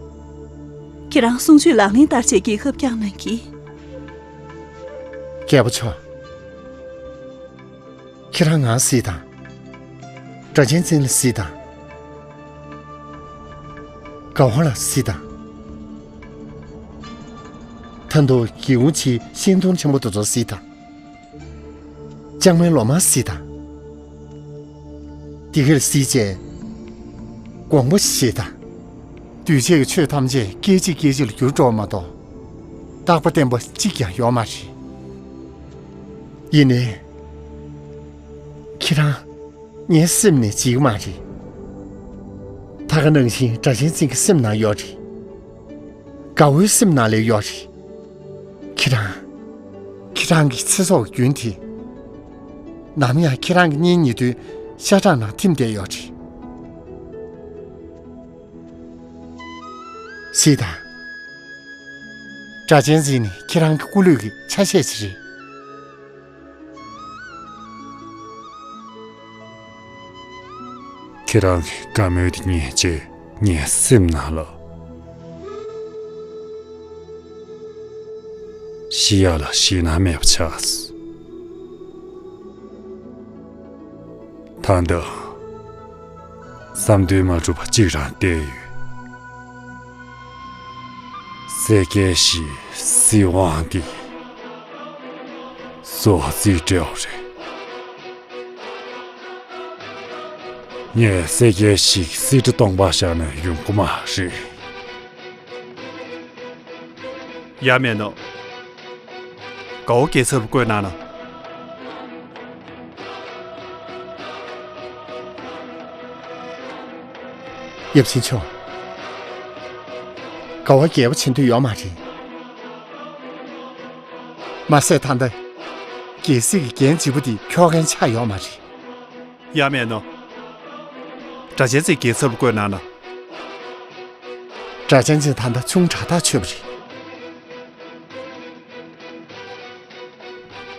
ཁྱེད་རང་གསུང་ཆོས་ལག་ལེན་བསྟར་བྱས་རྒྱལ་ཁ་བསྐྱངས་གནང་གི། རྒྱལ་པོ་མཆོག་ཁྱེད་རང་ང་གཟིགས་དང་། སྒྲ་གཅན་འཛིན་ལ་གཟིགས་དང་། དགའ་བོ་ལ་གཟིགས་དང་། ད་དུང་སྒེའུ་ཁུང་ཕྱིའི་ཤིང་སྡོང་ཆེན་པོ་དེ་ཚོ་གཟིགས་དང་། ལྕང་མའི་ལོ་མ་གཟིགས་དང་། འདི་གར་གཟིགས་བྱས། དགོངས་པ་བཞེས་དང་། འདུས་བྱས་ཀྱི་ཆོས་ཐམས་ཅད་སྐད་ཅིག་སྐད་ཅིག་ལ་འགྱུར་འགྲོ་བ་མ་གཏོགས། རྟག་པ་བརྟན་པ་གཅིག་ཀྱང་ཡོད་མ་རེད། ཡིན་ནའི། ཁྱེད་རང་། ངའི་སེམས་ནས་འཇིགས་མ་རེད། ད་ག་ནང་བཞིན་སྒྲ་གཅན་འཛིན་གྱི་སེམས་ནང་ཡོད་རེད། དགའ་བོའི་སེམས་ནང་ལ་ཡོད་རེད། ཁྱེད་རང་། ཁྱེད་རང་གི་ཚེ་སྲོག་རྒྱུན་དེ། ནམ་ཡང་ཁྱེད་རང་གི་གཉེན་ཉེ་དུས་ཤ་ཁྲག་ནང་ཐིམ་བསྡད་ཡོད་རེད། གཟིགས་དང་། སྒྲ་གཅན་འཛིན་ནི་ཁྱེད་རང་གི་སྐུ་ལུས་ཀྱི་ཆ་ཤས་ཤིག་རེད། ཁྱེད་རང་གི་དགའ་མོས་དེ་ཉིད་ཀྱིས་ངའི་སེམས་ནང་ལ་ཤི་ཡག་ལ་ཞེད་སྣང་མེད་པ་ཆགས་སོང་། ད་ལྟ་བསམ་དོན་མ་འགྲུབ་པ་གཅིག་རང་བསྡད་ཡོད། སེར་སྐྱའི་གཞིའི་སྲིད་དབང་འདི་སོ་རྩིས་སྤྲད་པ་རེད། ངས་སེར་སྐྱའི་གཞིའི་སྲིད་ཁྲི་སྟོང་པ་བཞག་ན་ཡོང་གི་མ་རེད། ཡ་མེད་ནོ། དགའ་བོ་རྒྱལ་ཚབ་ལ་བསྐོས་གནང་ན། ཡབ་ཆེན་མཆོག་ཟླ་བ་རྒྱལ་པོ་བྱེད་འདོད་ཡོད་མ་རེད། མ་ཟད་ད་ལྟ་རྒྱལ་སྲིད་ཀྱི་འགན་ལྗིད་པོ་འདི་འཁྱོག་མཁན་ཆགས་ཡོད་མ་རེད། ཡ་མེད་ནོ། སྒྲ་གཅན་འཛིན་རྒྱལ་ཚབ་ལ་བསྐོས་གནང་ན། སྒྲ་གཅན་འཛིན་ད་ལྟ་ཆུང་དྲགས་ཐག་ཆོད་པ་རེད།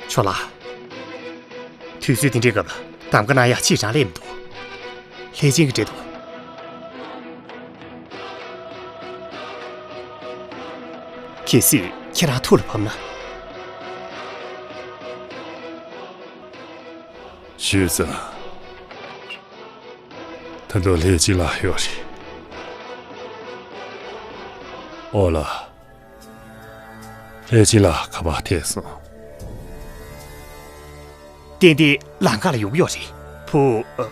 ཆོག་ལ། དུས་ཚོད་འདི་འདྲའི་སྐབས་ལ་གདམ་ག་གནང་ཡག་ཅིག་རང་ལས་མི་འདུག་ལྷས་སྦྱིན་གྱིས་འདྲི་འདུག་གལ་སྲིད་ཁྱེད་རང་ཐུགས་ལ་བབས་ན། ཞུས་ཙང་། ད་དུང་ལྷས་སྦྱིན་ལགས་ཡོད་རེད། ཨོ་ལ། ལྷས་སྦྱིན་ལགས་ཁ་པར་ཐེབས་སོང་། ཏན་ཏན་ལམ་ཁ་ལ་ཡོང་གི་ཡོད་རེད། བུ། ཨ།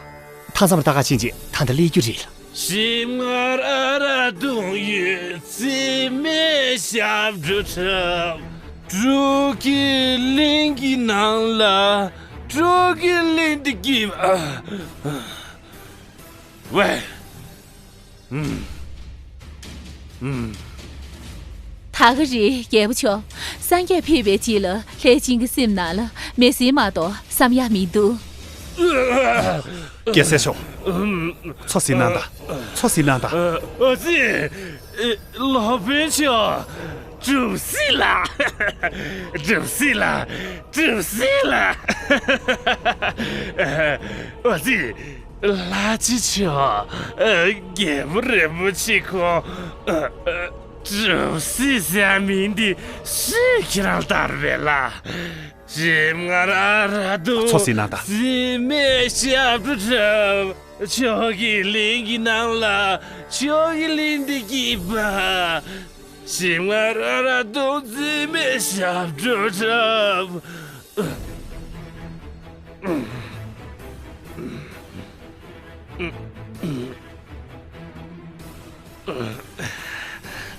མཐའ་མཚམས་ལ་ལྟ་ག་ཕྱིན་རྗེས་ད་ལྟ་སླེབས་རྒྱུ་རེད་ལ། ཞིམ་མངར་ཨ་ར་གདུང་ཡོད་རྩིས་མེད་ཞབས་བྲོ་འཁྲབ། སྤྲོ་སྐྱིད་གླིང་གི་ནང་ལ། སྤྲོ་སྐྱིད་གླིང་འདི་སྐྱིད་པ། ཝེ། ཨུམ། ཨུམ། ད་ག་རེད་རྒྱལ་པོ་མཆོག་སངས་རྒྱས་ཕེབས་པའི་རྗེས་ལ་ལྷས་སྦྱིན་གྱི་སེམས་ནང་ལ་མི་སེར་མ་གཏོགས་བསམ་ཡག་མི་འདུག་རྒྱལ་སྲས་མཆོག་མཚོ་ཟིན་གནང་དང་། མཚོ་ཟིན་གནང་དང་། ཨ་ཙི། སློབ་དཔོན་མཆོག་གྲུབ་སྲིད་ལ། གྲུབ་སྲིད་ལ། གྲུབ་སྲིད་ལ། ཨ་ཙི། ལྷ་རྗེ་མཆོག་རྒྱལ་པོ་རིན་པོ་ཆེ་ཁོང་། གྲུབ་སྲིད་ཟེར་མིང་འདི་སུས་ཁྱེད་རང་བཏགས་པས་ལ། ཞིམ་མངར་ཨ་ར་གདུང་། མཚོ་ཟིན་གནང་དང་། རྩིས་མེད་ཞབས་བྲོ་འཁྲབ། ཕྱོགས་ཀྱི་གླིང་གི་ནང་ལ། ཕྱོགས་ཀྱི་གླིང་འདི་སྐྱིད་པ། ཞིམ་མངར་ཨ་ར་གདུང་རྩིས་མེད་ཞབས་བྲོ་འཁྲབ།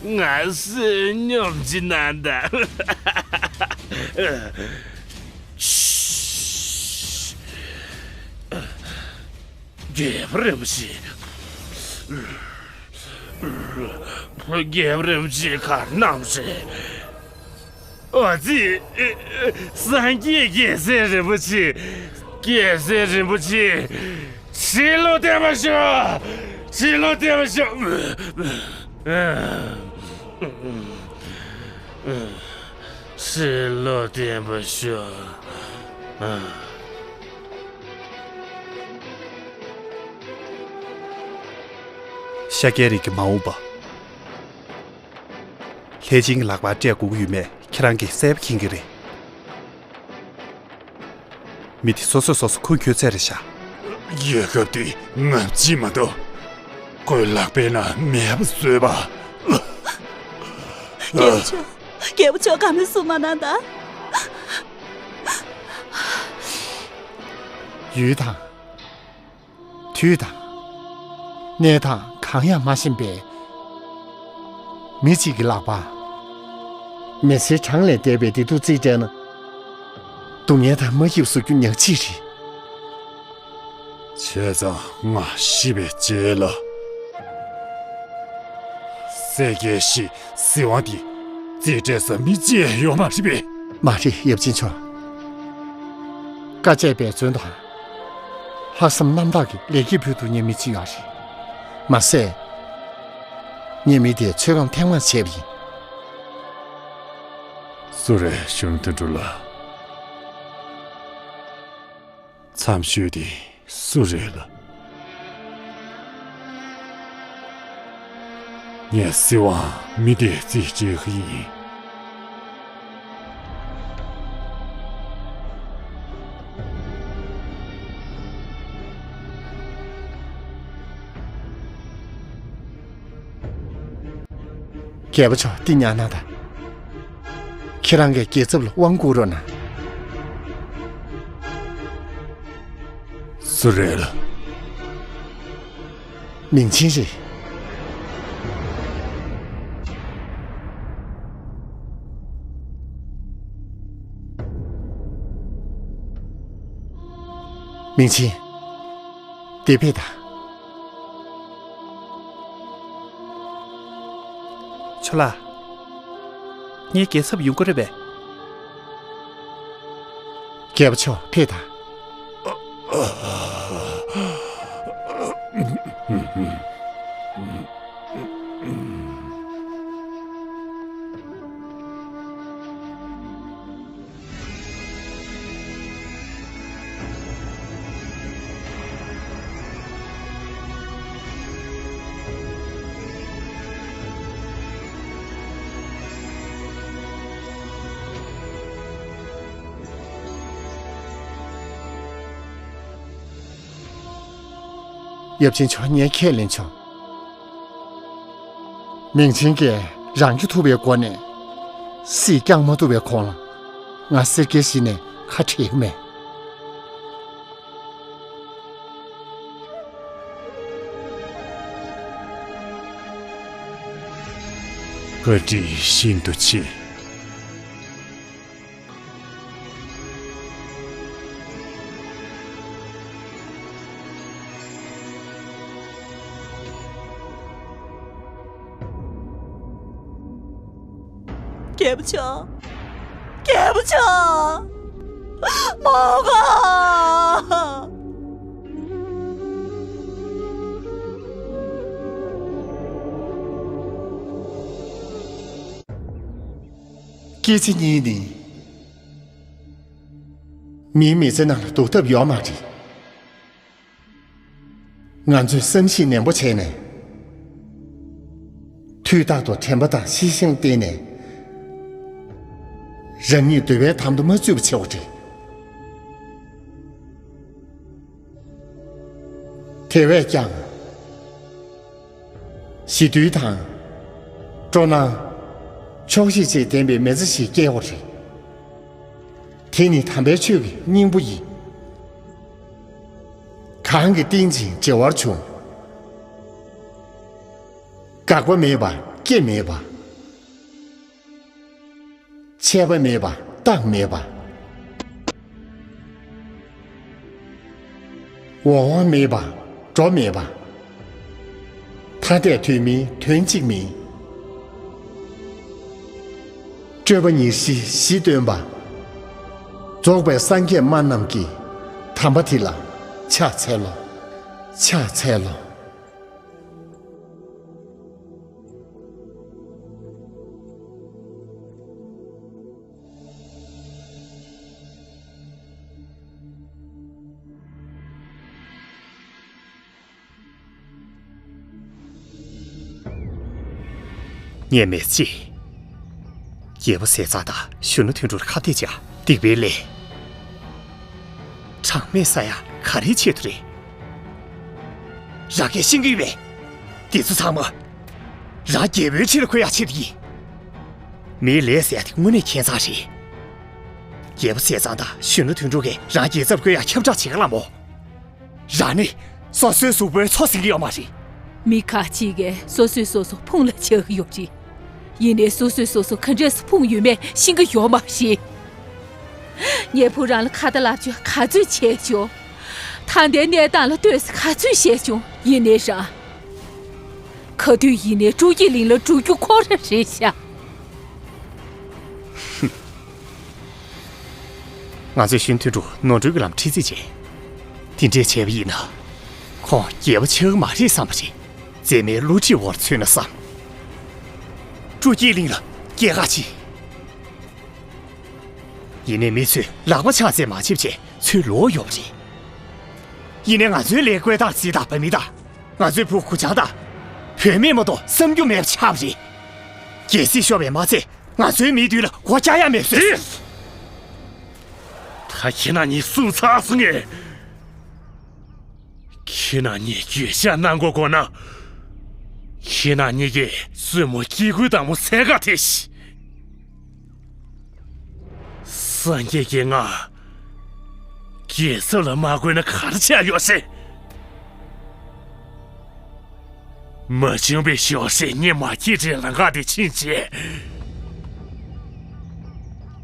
ང་བསོད་སྙོམས་ཅིག་གནང་དང་། རྒྱལ་པོ་རིན་པོ་ཆེ། རྒྱལ་པོ་རིན་པོ་ཆེ་ག་རེ་གནང་རེད། ཨ་ཙི། སངས་རྒྱས་རྒྱལ་སྲས་རིན་པོ་ཆེ། རྒྱལ་སྲས་རིན་པོ་ཆེ། ཕྱི་ལོགས་བསྟན་པ་ཤོག་ཕྱི་ལོགས་བསྟན་པ་ཤོག་ཕྱི་ལོགས་བསྟན་པ་ཤོག་ཤཱཀྱའི་རིགས་ཀྱི་མ་འོངས་པ། ལྷས་སྦྱིན་གྱི་ལག་པར་སྤྲད་དགོས་ཀྱི་ཡོད་མེད་ཁྱེད་རང་གིས་གསལ་པོ་མཁྱེན་གྱི་རེད། མི་དེ་སོ་སོས་སོ་སོ་ཁུར་ཁྱོད་ཚད་རེད་ཤག་རྒྱལ་ཁབ་དེ་ང་གཅིག་མ་གཏོགས། ཁོའི་ལག་པའི་ནང་མེད་པ་བཟོས་པ། རྒྱལ་པོ་མཆོག་རྒྱལ་པོ་མཆོག་དགའ་མོས་སུ་མ་གནང་དང་། ཡུལ་དང་། དུས་དང་། གནས་སྟངས་གང་ཡང་མ་ཤེས་པའི་མི་གཅིག་གི་ལག་པ། མི་ཚེ་གྲངས་ལས་འདས་པའི་བདེ་སྡུག་རྩིས་སྤྲད་ན། སྡུག་བསྔལ་དང་མ་སྐྱིད་པ་བཟོ་རྒྱུ་ཉག་གཅིག་རེད། བྱས་ཙང་ང་ཤི་བའི་རྗེས་ལ། སྲས་རྒྱལ་བཞི་སྲིད་དབང་དེ་རྩིས་སྤྲད་ས་མི་གཅིག་ཡོད་མ་རེད་པས། མ་རེད་ཡབ་ཆེན་མཆོག་བཀའ་བཅད་པའི་རྫུན་དང་། ལྷག་བསམ་རྣམ་དག་གིས་ལེགས་སྐྱེས་ཕུལ་ཐུབ་མཁན་མི་གཅིག་ཡོད་རེད། མ་ཟད། ངས་མི་དེར་ཚོད་བགམ་ཐེངས་མང་བྱས་པ་ཡིན། སུ་རེད་གཞོན་ནུ་དོན་གྲུབ་ལགས། མཚམས་ཤོས་དེ་སུ་རེད་ལ། ངས་སྲིད་དབང་མི་དེར་རྩིས་སྤྲད་ཀྱི་ཡིན། རྒྱལ་པོ་མཆོག་འདི་ཉར་གནང་དང་། ཁྱེད་རང་གིས་རྒྱལ་ཚབ་ལ་དབང་བསྐུར་རོགས་གནང་། སུ་རེད་ལ། མིང་ཆེན་རེད། མིང་ཆེན། འདིར་ཕེབས་དང་། ལགས། ངའི་རྒྱལ་ཚབ་ཡོང་གི་རེད་པས། རྒྱལ་པོ་མཆོག་ཕེབས་དང་། ཡབ་ཆེན་མཆོག་ངས་ཁས་ལེན་ཆོག་མིང་ཆེན་གྱིས་རང་གི་ཐུབ་པའི་སྒོ་ནས་སྲིད་སྐྱོང་མ་ཐུབ་པའི་ཁོང་ལ་ང་སེར་སྐྱའི་གཞི་ནས་ཁ་བྲལ་གྱི་མེད། བཀའ་དྲིན་ཤིན་ཏུ་ཆེ། རྒྱལ་པོ་མཆོག་རྒྱལ་པོ་མཆོག་མོ་ག་སྐྱེས་ཚེ་གཉིས་ནི། མིའི་མི་ཚེ་ནང་ལ་ལྡོག་ཐབས་ཡོད་མ་རེད། ང་ཚོས་བསམ་གཞིགས་ནན་པོ་བྱས་ནས། དུས་རྟག་ཏུ་དྲན་པ་དང་ཤེས་བཞིན་བསྟེན་ནས། རང་ཉིད་འདོད་པའི་དམ་དུ་མ་ཚུད་པ་བྱེད་དགོས་རེད། དེ་བས་ཀྱང་། ཞི་དུལ་དང་། སྤྲོ་སྣང་། ཆོག་ཤེས་བཅས་ལྡན་པའི་མི་ཚེ་ཞིག་སྐྱེལ་དགོས་རེད། དེ་ནི་དམ་པའི་ཆོས་ཀྱི་སྙིང་པོ་ཡིན། གང་གིས་བསྟེན་ཅིང་བྱེ་བར་འབྱུང་། འགག་པ་མེད་པ་སྐྱེ་མེད་པ། ཆད་པ་མེད་པ་རྟག་མེད་པ། འོང་བ་མེད་པ་འགྲོ་མེད་པ། ཐ་དད་དོན་མིན་དོན་གཅིག་མིན། སྤྲོས་པ་ཉེར་ཞི་གཞི་སྟོན་པ། རྫོགས་པའི་སངས་རྒྱས་སྨྲ་རྣམས་ཀྱི། དམ་པ་དེ་ལ་ཕྱག་འཚལ་ལོ། ཕྱག་འཚལ་ལོ། ངས་མི་ཤེས། རྒྱལ་པོ་ཟས་གཙང་དང་གཞོན་ནུ་དོན་གྲུབ་ལ་ཁ་གཏད་བྱས་སྡིག་པའི་ལས། གྲངས་མེད་བསགས་ཡག་ག་རེའི་ཆེད་དུ་རེད། རང་གིས་ཤེས་ཀྱི་ཡོད་པས། འདི་ཚོ་ཚང་མ། རང་རྒྱལ་པོའི་ཁྲི་ལ་འཁོད་ཡག་ཆེད་དུ་ཡིན། མིའི་ལས་ཟེར་ཡག་དེ་དངོས་གནས་ཁྱད་མཚར་རེད། རྒྱལ་པོ་ཟས་གཙང་དང་གཞོན་ནུ་དོན་གྲུབ་ཀྱིས་རང་རྒྱལ་ཚབ་བསྐོ་ཡག་ཁྱབ་བསྒྲགས་བྱེད་ག་ལ་མོ། རང་ནི་སོ་སོའི་གཟུགས་པོའི་མཚོ་ཟིན་གྱི་ཡོད་མ་རེད། མི་ཁ་ཅིག་གིས་སོ་སོས་སོ་སོ་ཕུང་ལ་ཆགས་ཀྱི་ཡོད་རེད། ཡིན་ནའི་སོ་སོས་སོ་སོ་ག་འདྲས་སུ་ཕུང་ཡོད་མེད་ཤེས་ཀྱི་ཡོད་མ་རེད། ངས་བུ་རང་ལ་ཁ་ཏ་ལབ་རྒྱུ་ག་ཚོད་བྱས་བྱུང་། ད་ལྟའི་གནས་སྟངས་ལ་ལྟོས་ས་ག་ཚོད་བྱས་བྱུང་། ཡིན་ནའི་རང་། ག་དུས་ཡིན་ནའི་སྤྲུལ་སྐྱེས་གླིང་ལ་འགྲོ་རྒྱུ་ཁོ་རང་རེད་ཤག་ང་ཚོས་གཞོན་དོན་གྲུབ་ནོར་འཁྲུལ་གྱི་ལམ་ཁྲིད་རྩིས་བྱས། དེ་འདྲས་བྱས་པ་ཡིན་ན། ཁོང་རྒྱལ་པོ་ཆགས་ཀྱི་མ་རེད་བསམ་པ་རེད། མཛེས་མའི་བསླུ་བྲིད་འོག་ཚུད་ན་བསམ། སྤྲུལ་སྐྱེས་གླིང་ལ་སྐྱེལ་ག་ཕྱིན། ཡིན་ནའི་མི་ཚོས་ལག་པ་ཕྱག་འཚལ་མ་བྱེད་བྱས་ཚུར་ལོག་ཡོད་པ་རེད། ཡིན་ནའི་ང་ཚོའི་ལས་བསྐོས་སྟངས་རྩིས་དང་བ་མི་དང་། ང་ཚོའི་བུ་གུ་ཆང་དང་། བུད་མེད་མ་གཏོགས་བསམ་རྒྱུ་མེད་པ་ཆགས་པ་རེད། རྒྱལ་སྲིད་ཤོར་བས་མ་ཚད་ང་ཚོའི་མིའི་མདུན་ལ་སྒོ་བཀྱག་ཡག་མེད་བཟོས། ད་ཁྱེད་རྣམ་གཉིས་གསུངས་ཚར་སོང་ངས། ཁྱེད་རྣམ་གཉིས་འགྱོད་བཤགས་གནང་དགོས་དགོས་ན། ཁྱེད་རྣམ་གཉིས་ཀྱིས་བཙུན་མོ་སྐྱེ་དགུའི་བདག་མོ་བཙལ་ག་ཐེ་ཤི། སངས་རྒྱས་ཀྱིས་ང་རྒྱལ་ཚབ་ལ་མ་བསྐོས་ན་ག་རེ་བྱས་ཡོད་ཟེར། མ་བྱུང་བའི་ཞོགས་ཟས་ངས་མ་སྐྱེས་དགྲའི་ལམ་ཁ་དེ་ཕྱིན་བྱས།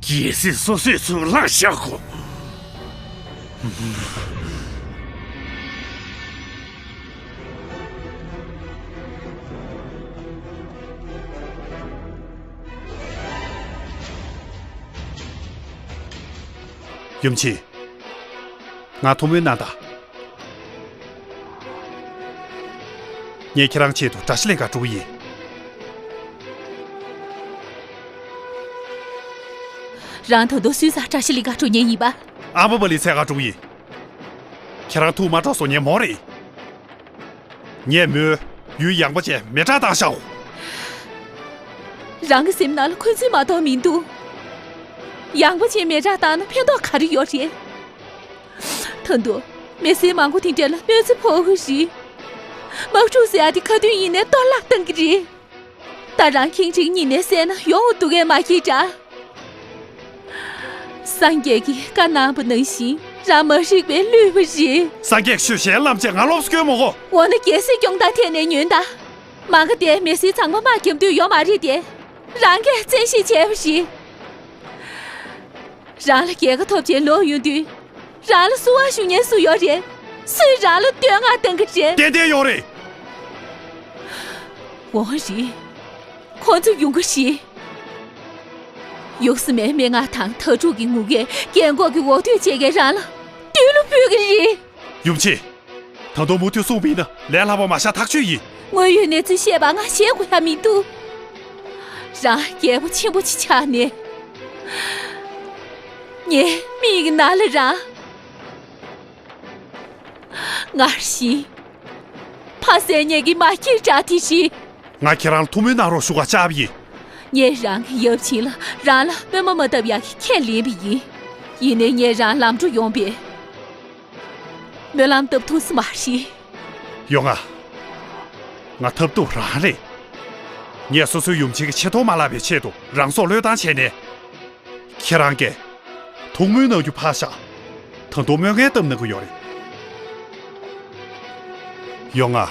རྒྱལ་སྲིད་སོ་སོས་ཚུར་བླངས་བཞག་གོ། ཡུམ་ཆེན། ང་ཐུགས་སྨོན་གནང་དང་། ངས་ཁྱེད་རང་ཆེད་དུ་དགྲ་ཤ་ལེན་ག་འགྲོ་གི་ཡིན། རང་ད་དུང་སུའི་རྩར་དགྲ་ཤ་ལེན་ག་འགྲོ་མཁན་ཡིན་པ། ཨ་མ་པ་ལི་འཚོལ་ག་འགྲོ་གི་ཡིན། ཁྱེད་རང་ཐུགས་མ་སྤྲོ་སོང་ཉན་མོ་རེད། ངས་མོའི་ཡུལ་ཡངས་པ་ཅན་མེ་སྲེག་བཏང་བཞག་རང་གི་སེམས་ནང་ལ་འཁོན་འཛིན་མ་གཏོགས་མི་འདུག་ཡངས་པ་ཅན་མེ་སྲེག་བཏང་ན་ཕན་ཐོགས་ག་རེ་ཡོད་རེད། ད་དུང་མི་སེར་མང་པོ་དེ་འདྲ་ལ་གནོད་འཚེ་ཕོག་གི་རེད། དམག་འཁྲུག་ཟེར་ཡ་དེ་ཁ་ཐུན་ཡིན་ནའི་གཏོར་བརླག་གཏང་གི་རེད། ད་རང་ཁེངས་དྲེགས་གཉིས་ནས་བསད་ན་ཡོང་འདུག་གས་མ་ཤེས་འདྲ། སངས་རྒྱས་ཀྱིས་བཀའ་གནང་བ་ནང་བཞིན་རང་མ་རིག་པའི་བསླུས་པ་རེད། སངས་རྒྱས་ཀྱི་ཆོས་གཞན་བླམ་བཅས་ང་སློབ་གསོ་སྐྱོན་མི་དགོས། འོ་ན་རྒྱལ་སྲིད་སྐྱོང་སྟངས་ཐད་ནས་ཉོན་དང་། མ་ག་དེ་མི་སེར་ཚང་མ་དམག་རྒྱབ་འདོད་ཡོད་མ་རེད་དེ། རང་གིས་བཙན་ཤེད་བྱས་པ་རེད། རང་ལ་རྒྱལ་ཁ་ཐོབ་བྱས་ལོག་ཡོང་དུས། རང་ལ་བསུ་བ་ཞུ་མཁན་སུ་ཡོད་རེད། སུས་རང་ལ་བསྟོད་བསྔགས་གཏང་གི་རེད། ཏན་ཏན་ཡོད་རེད། འོ་རེད། ཁོ་ཚོ་ཡོང་གི་རེད། ཡུགས་སི་མའི་སྨྲེ་སྔགས་དང་དྭ་ཕྲུག་གི་ངུ་སྐད། རྒན་གོག་གི་འོ་དོད་བཅས་ཀྱིས་རང་ལ་བདུད་བློ་འབོད་ཀྱི་རེད། ཡུམ་ཆེན། ད་དུང་མུ་མཐུད་གསུངས་པ་ཡིན་ན་ལས་སླ་པོ་མ་བཞག་ཐག་ཆོད་ཡིན། དངོས་ཡོད་གནས་ཚུལ་བཤད་པ་ང་བཤད་དགོས་ཡ་མི་འདུག་རང་རྒྱལ་པོ་ཆེན་པོ་ཅིག་ཆགས་ནས། ངའི་མིག་གི་ནང་ལ་རང་། ངར་ཞིང་། ཕ་བསད་མཁན་གྱི་མ་སྐྱེས་དགྲ་དེ་རེད། ང་ཁྱེད་རང་ལ་ཐུགས་སྨོན་གནང་རོགས་ཞུ་ག་བཅར་བ་ཡིན། ངས་རང་གི་ཡབ་ཆེན་ལ་རང་ལ་སྨོན་མ་མ་བཏབ་ཡག་གི་ཁས་ལེན་པ་ཡིན། ཡིན་ནའི་ངས་རང་ལམ་འགྲོ་ཡོང་པས། སྨོན་ལམ་བཏབ་ཐུབ་ས་མ་རེད། ཡོང་ང་། ང་ཐབས་སྡུག་རང་རེད། ངས་སོ་སོའི་ཡུམ་ཆེན་གྱི་ཆེ་མཐོང་མ་བརླག་པའི་ཆེད་དུ་རང་སྲོག་བློས་བཏང་བྱས་ནས། ཁྱེད་རང་གིས་ཐུགས་སྨོན་གནང་རྒྱུ་ཕར་བཞག་ད་དུང་སྨོན་ངན་བཏབ་གནང་གི་ཡོད་རེད། ཡོང་ང་།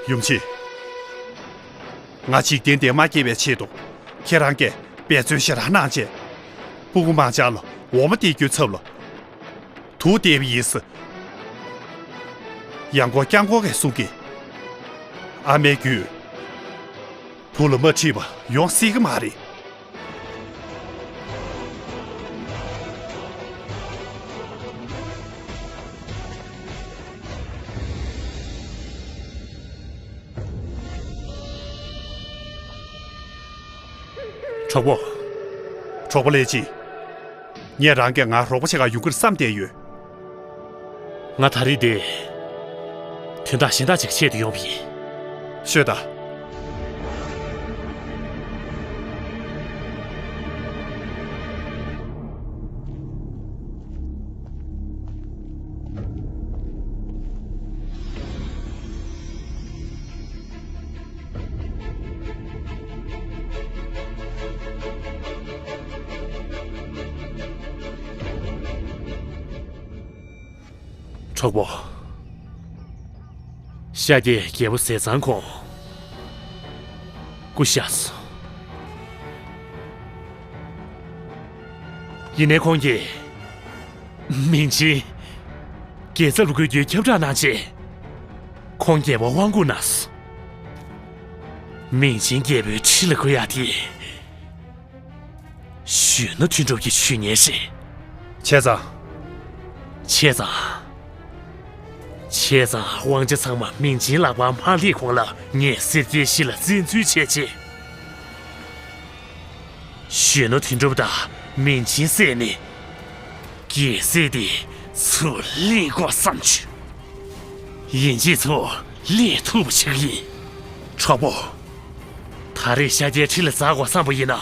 ཡུམ་ཆེན། ང་འཇིག་རྟེན་འདིར་མ་སྐྱེས་པའི་ཆེད་དུ་ཁྱེད་རང་གིས་འབད་བརྩོན་ཞེ་དྲག་གནང་བྱས། སྤུ་གུ་མང་ཆེ་ལ་འོ་མ་སྟེར་རྒྱུའི་ཚབ་ལ། དུག་སྟེར་བ་ཡིན་ཟེར། ཡང་སྐོར་བསྐྱར་སྐོར་གྱིས་གསུང་གི། ཨ་མའི་རྒྱུད། བུ་ལ་མ་འཁྲིད་པ་ཡོང་སྲིད་ཀྱི་མ་རེད། གྲོགས་པོ། གྲོགས་པོ་ལས་ཅི། ངས་རང་གིས་ང་རོགས་པ་བྱེད་ག་ཡོང་གི་རེད་བསམ་བསྡད་ཡོད། ང་ད་རེས་འདིར་དོན་དག་གཞན་དག་ཅིག་གི་ཆེད་དུ་ཡོང་བ་ཡིན། ཤོད་དང་། གྲོགས་པོ། ཤཱཀྱའི་རྒྱལ་པོ་ཟས་གཙང་ཁོང་སྐུ་གཤེགས་སོང་། ཡིན་ནའི་ཁོང་གིས་མིང་ཆེན་རྒྱལ་ཚབ་ལ་འགོད་རྒྱུའི་ཁྱབ་བསྒྲགས་གནང་རྗེས། ཁོང་རྒྱལ་པོར་དབང་བསྐུར་གནང་སོང་། མིང་ཆེན་རྒྱལ་པོའི་ཁྲི་ལ་འགོད་ཡག་དེ། གཞོན་ནུ་དོན་གྲུབ་ཀྱིས་ཇུས་ངན་རེད། བྱས་ཙང་། བྱས་ཙང་། བྱས་ཙང་དབང་ཆ་ཚང་མ་མིང་ཆེན་ལག་པར་མ་སླེབས་གོང་ལ་ངས་སེར་སྐྱའི་གཞིས་ལ་བཙན་འཛུལ་བྱས་རྗེས། གཞོན་ནུ་དོན་གྲུབ་དང་མིང་ཆེན་བསད་ནས། རྒྱལ་སྲིད་དེ་ཚུར་ལེན་དགོས་བསམ་བྱུང་། ཡིན་གཅིག་ཚུར་ལེན་ཐུབ་པ་བྱེད་ཀྱི་ཡིན། གྲོགས་པོ། ད་རེས་ཤཱཀྱའི་ཁྲི་ལ་འཛེག་དགོས་བསམ་པ་ཡིན་ན།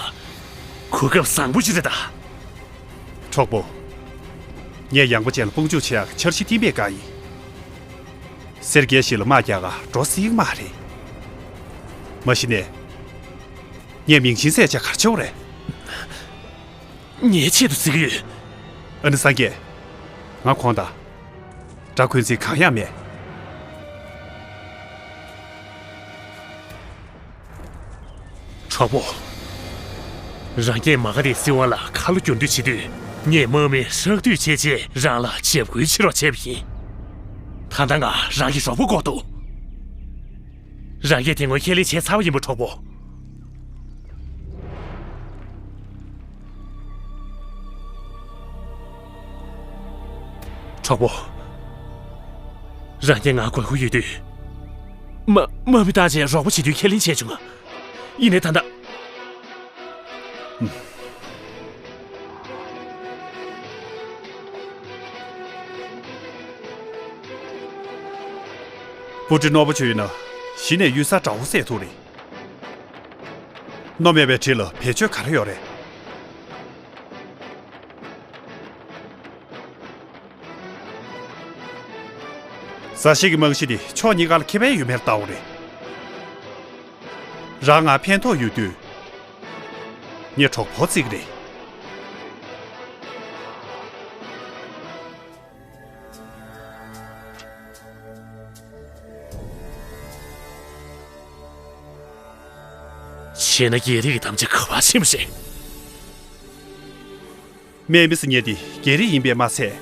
གོ་སྐབས་བཟང་པོ་ཅིག་རེད་ད། གྲོགས་པོ། ངས་ཡངས་པ་ཅན་ལ་དཔུང་འཇུག་བྱེད་ཡག་འཆར་གཞི་བཏིང་པའི་བཀའ་ཡིན། སེར་སྐྱའི་གཞིས་ལ་དམག་རྒྱག་ག་འགྲོ་སྲིད་ཀྱི་མ་རེད། མ་གཞི་ནས། ངས་མིང་ཆེན་བསད་བྱས་ག་རེ་བྱེད་དགོས་རེད། ངའི་ཆེད་དུ་བརྩི་གི་ཡོད། ཨ་ནི་སངས་རྒྱས། ང་ཁོང་དང་། དགྲ་འཁོན་འཛིན་གང་ཡང་མེད། གྲོགས་པོ། རང་གིས་མ་ག་དྷའི་སྲིད་དབང་ལ་ཁ་ལོ་བསྒྱུར་འདོད་བྱེད་དུས། ངས་དམག་མི་ཧྲག་བསྡུས་བྱས་རྗེས་རང་ལ་འཇབ་རྒོལ་བྱེད་རོགས་བྱས་པ་ཡིན། ད་ལྟ་ང་རང་གི་རོགས་པ་དགོས་འདུག་རང་གིས་དེ་སྔོན་ཁས་ལེན་བྱས་ཚར་བ་ཡིན་པ། གྲོགས་པོ། གྲོགས་པོ། རང་གིས་ང་དགོས་མཁོ་ཡོད་དུས། མ་དམག་མི་བཏང་བྱས་རོགས་པ་བྱེད་དུས་ཁས་ལེན་བྱས་བྱུང་ང་། ཡིན་ནའི་ད་ལྟ། སྤུ་གྲི་རྣོ་པོ་ཅིག་ཡོད་ན་གཞི་ནས་གཡུལ་ས་འདྲ་བོ་བསད་ཐུབ་རེད། རྣོ་མེད་པའི་གྲི་ལ་བེད་སྤྱོད་ག་རེ་ཡོད་རེད། ཟ་ཞིག་གི་རྨང་གཞི་དེ་ཕྱོགས་གཉིས་ཀ་ལ་ཁེ་ཕན་ཡོད་མེད་ལྟ་བུ་རེད། རང་ང་ཕན་ཐོགས་ཡོད་དུས། ངས་གྲོགས་པོ་བརྩི་གི་རེད། བྱས་ན་རྒྱལ་རིགས་ཀྱི་དམ་བཅའ་ག་པར་ཕྱིན་པ་རེད། དམག་མི་ཟེར་མཁན་དེ་རྒྱལ་རིགས་ཡིན་པས་མ་ཚད།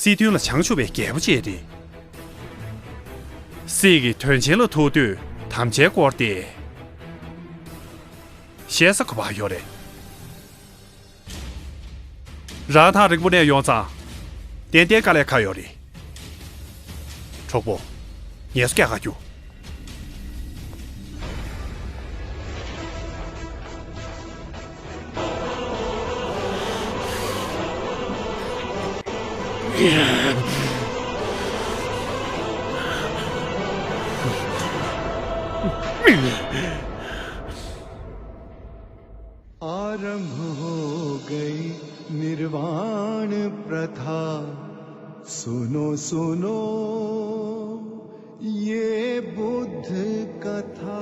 སྲིད་དོན་ལ་བྱང་ཆུབ་པའི་རྒྱལ་པོ་བཅས་རེད། སྲིད་ཀྱི་དོན་ཆེན་ལ་ཐུག་དུས་དམ་བཅའི་སྐོར་དེ་བཤད་ས་ག་པར་ཡོད་རེད། རང་ཐག་རིང་པོ་ནས་ཡོང་ཙང་ཏན་ཏན་དཀའ་ལས་ཁག་ཡོད་རེད། གྲོགས་པོ། ངལ་གསོ་རྒྱག་ག་རྒྱུགས། आरंभ हो गई निर्वाण प्रथा। सुनो सुनो ये बुद्ध कथा।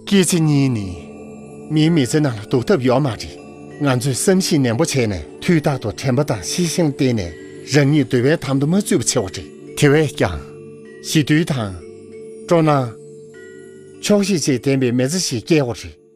སྐྱེས་ཚེ་གཉིས་ནི་མིའི་མི་ཚེ་ནང་ལ་ལྡོག་ཐབས་ཡོད་མ་རེད། ང་ཚོས་བསམ་གཞིག་ནན་པོ་བྱས་ནས་དུས་རྟག་ཏུ་དྲན་པ་དང་ཤེས་བཞིན་བསྟེན་ནས་རང་ཉིད་འདོད་པའི་དམ་དུ་མ་ཚུད་པ་བྱེད་དགོས་རེད། དེ་བས་ཀྱང་། ཞི་དུལ་དང་། སྤྲོ་སྣང་། ཆོག་ཤེས་བཅས་ལྡན་པའི་མི་ཚེ་ཞིག་སྐྱེལ་དགོས་རེད།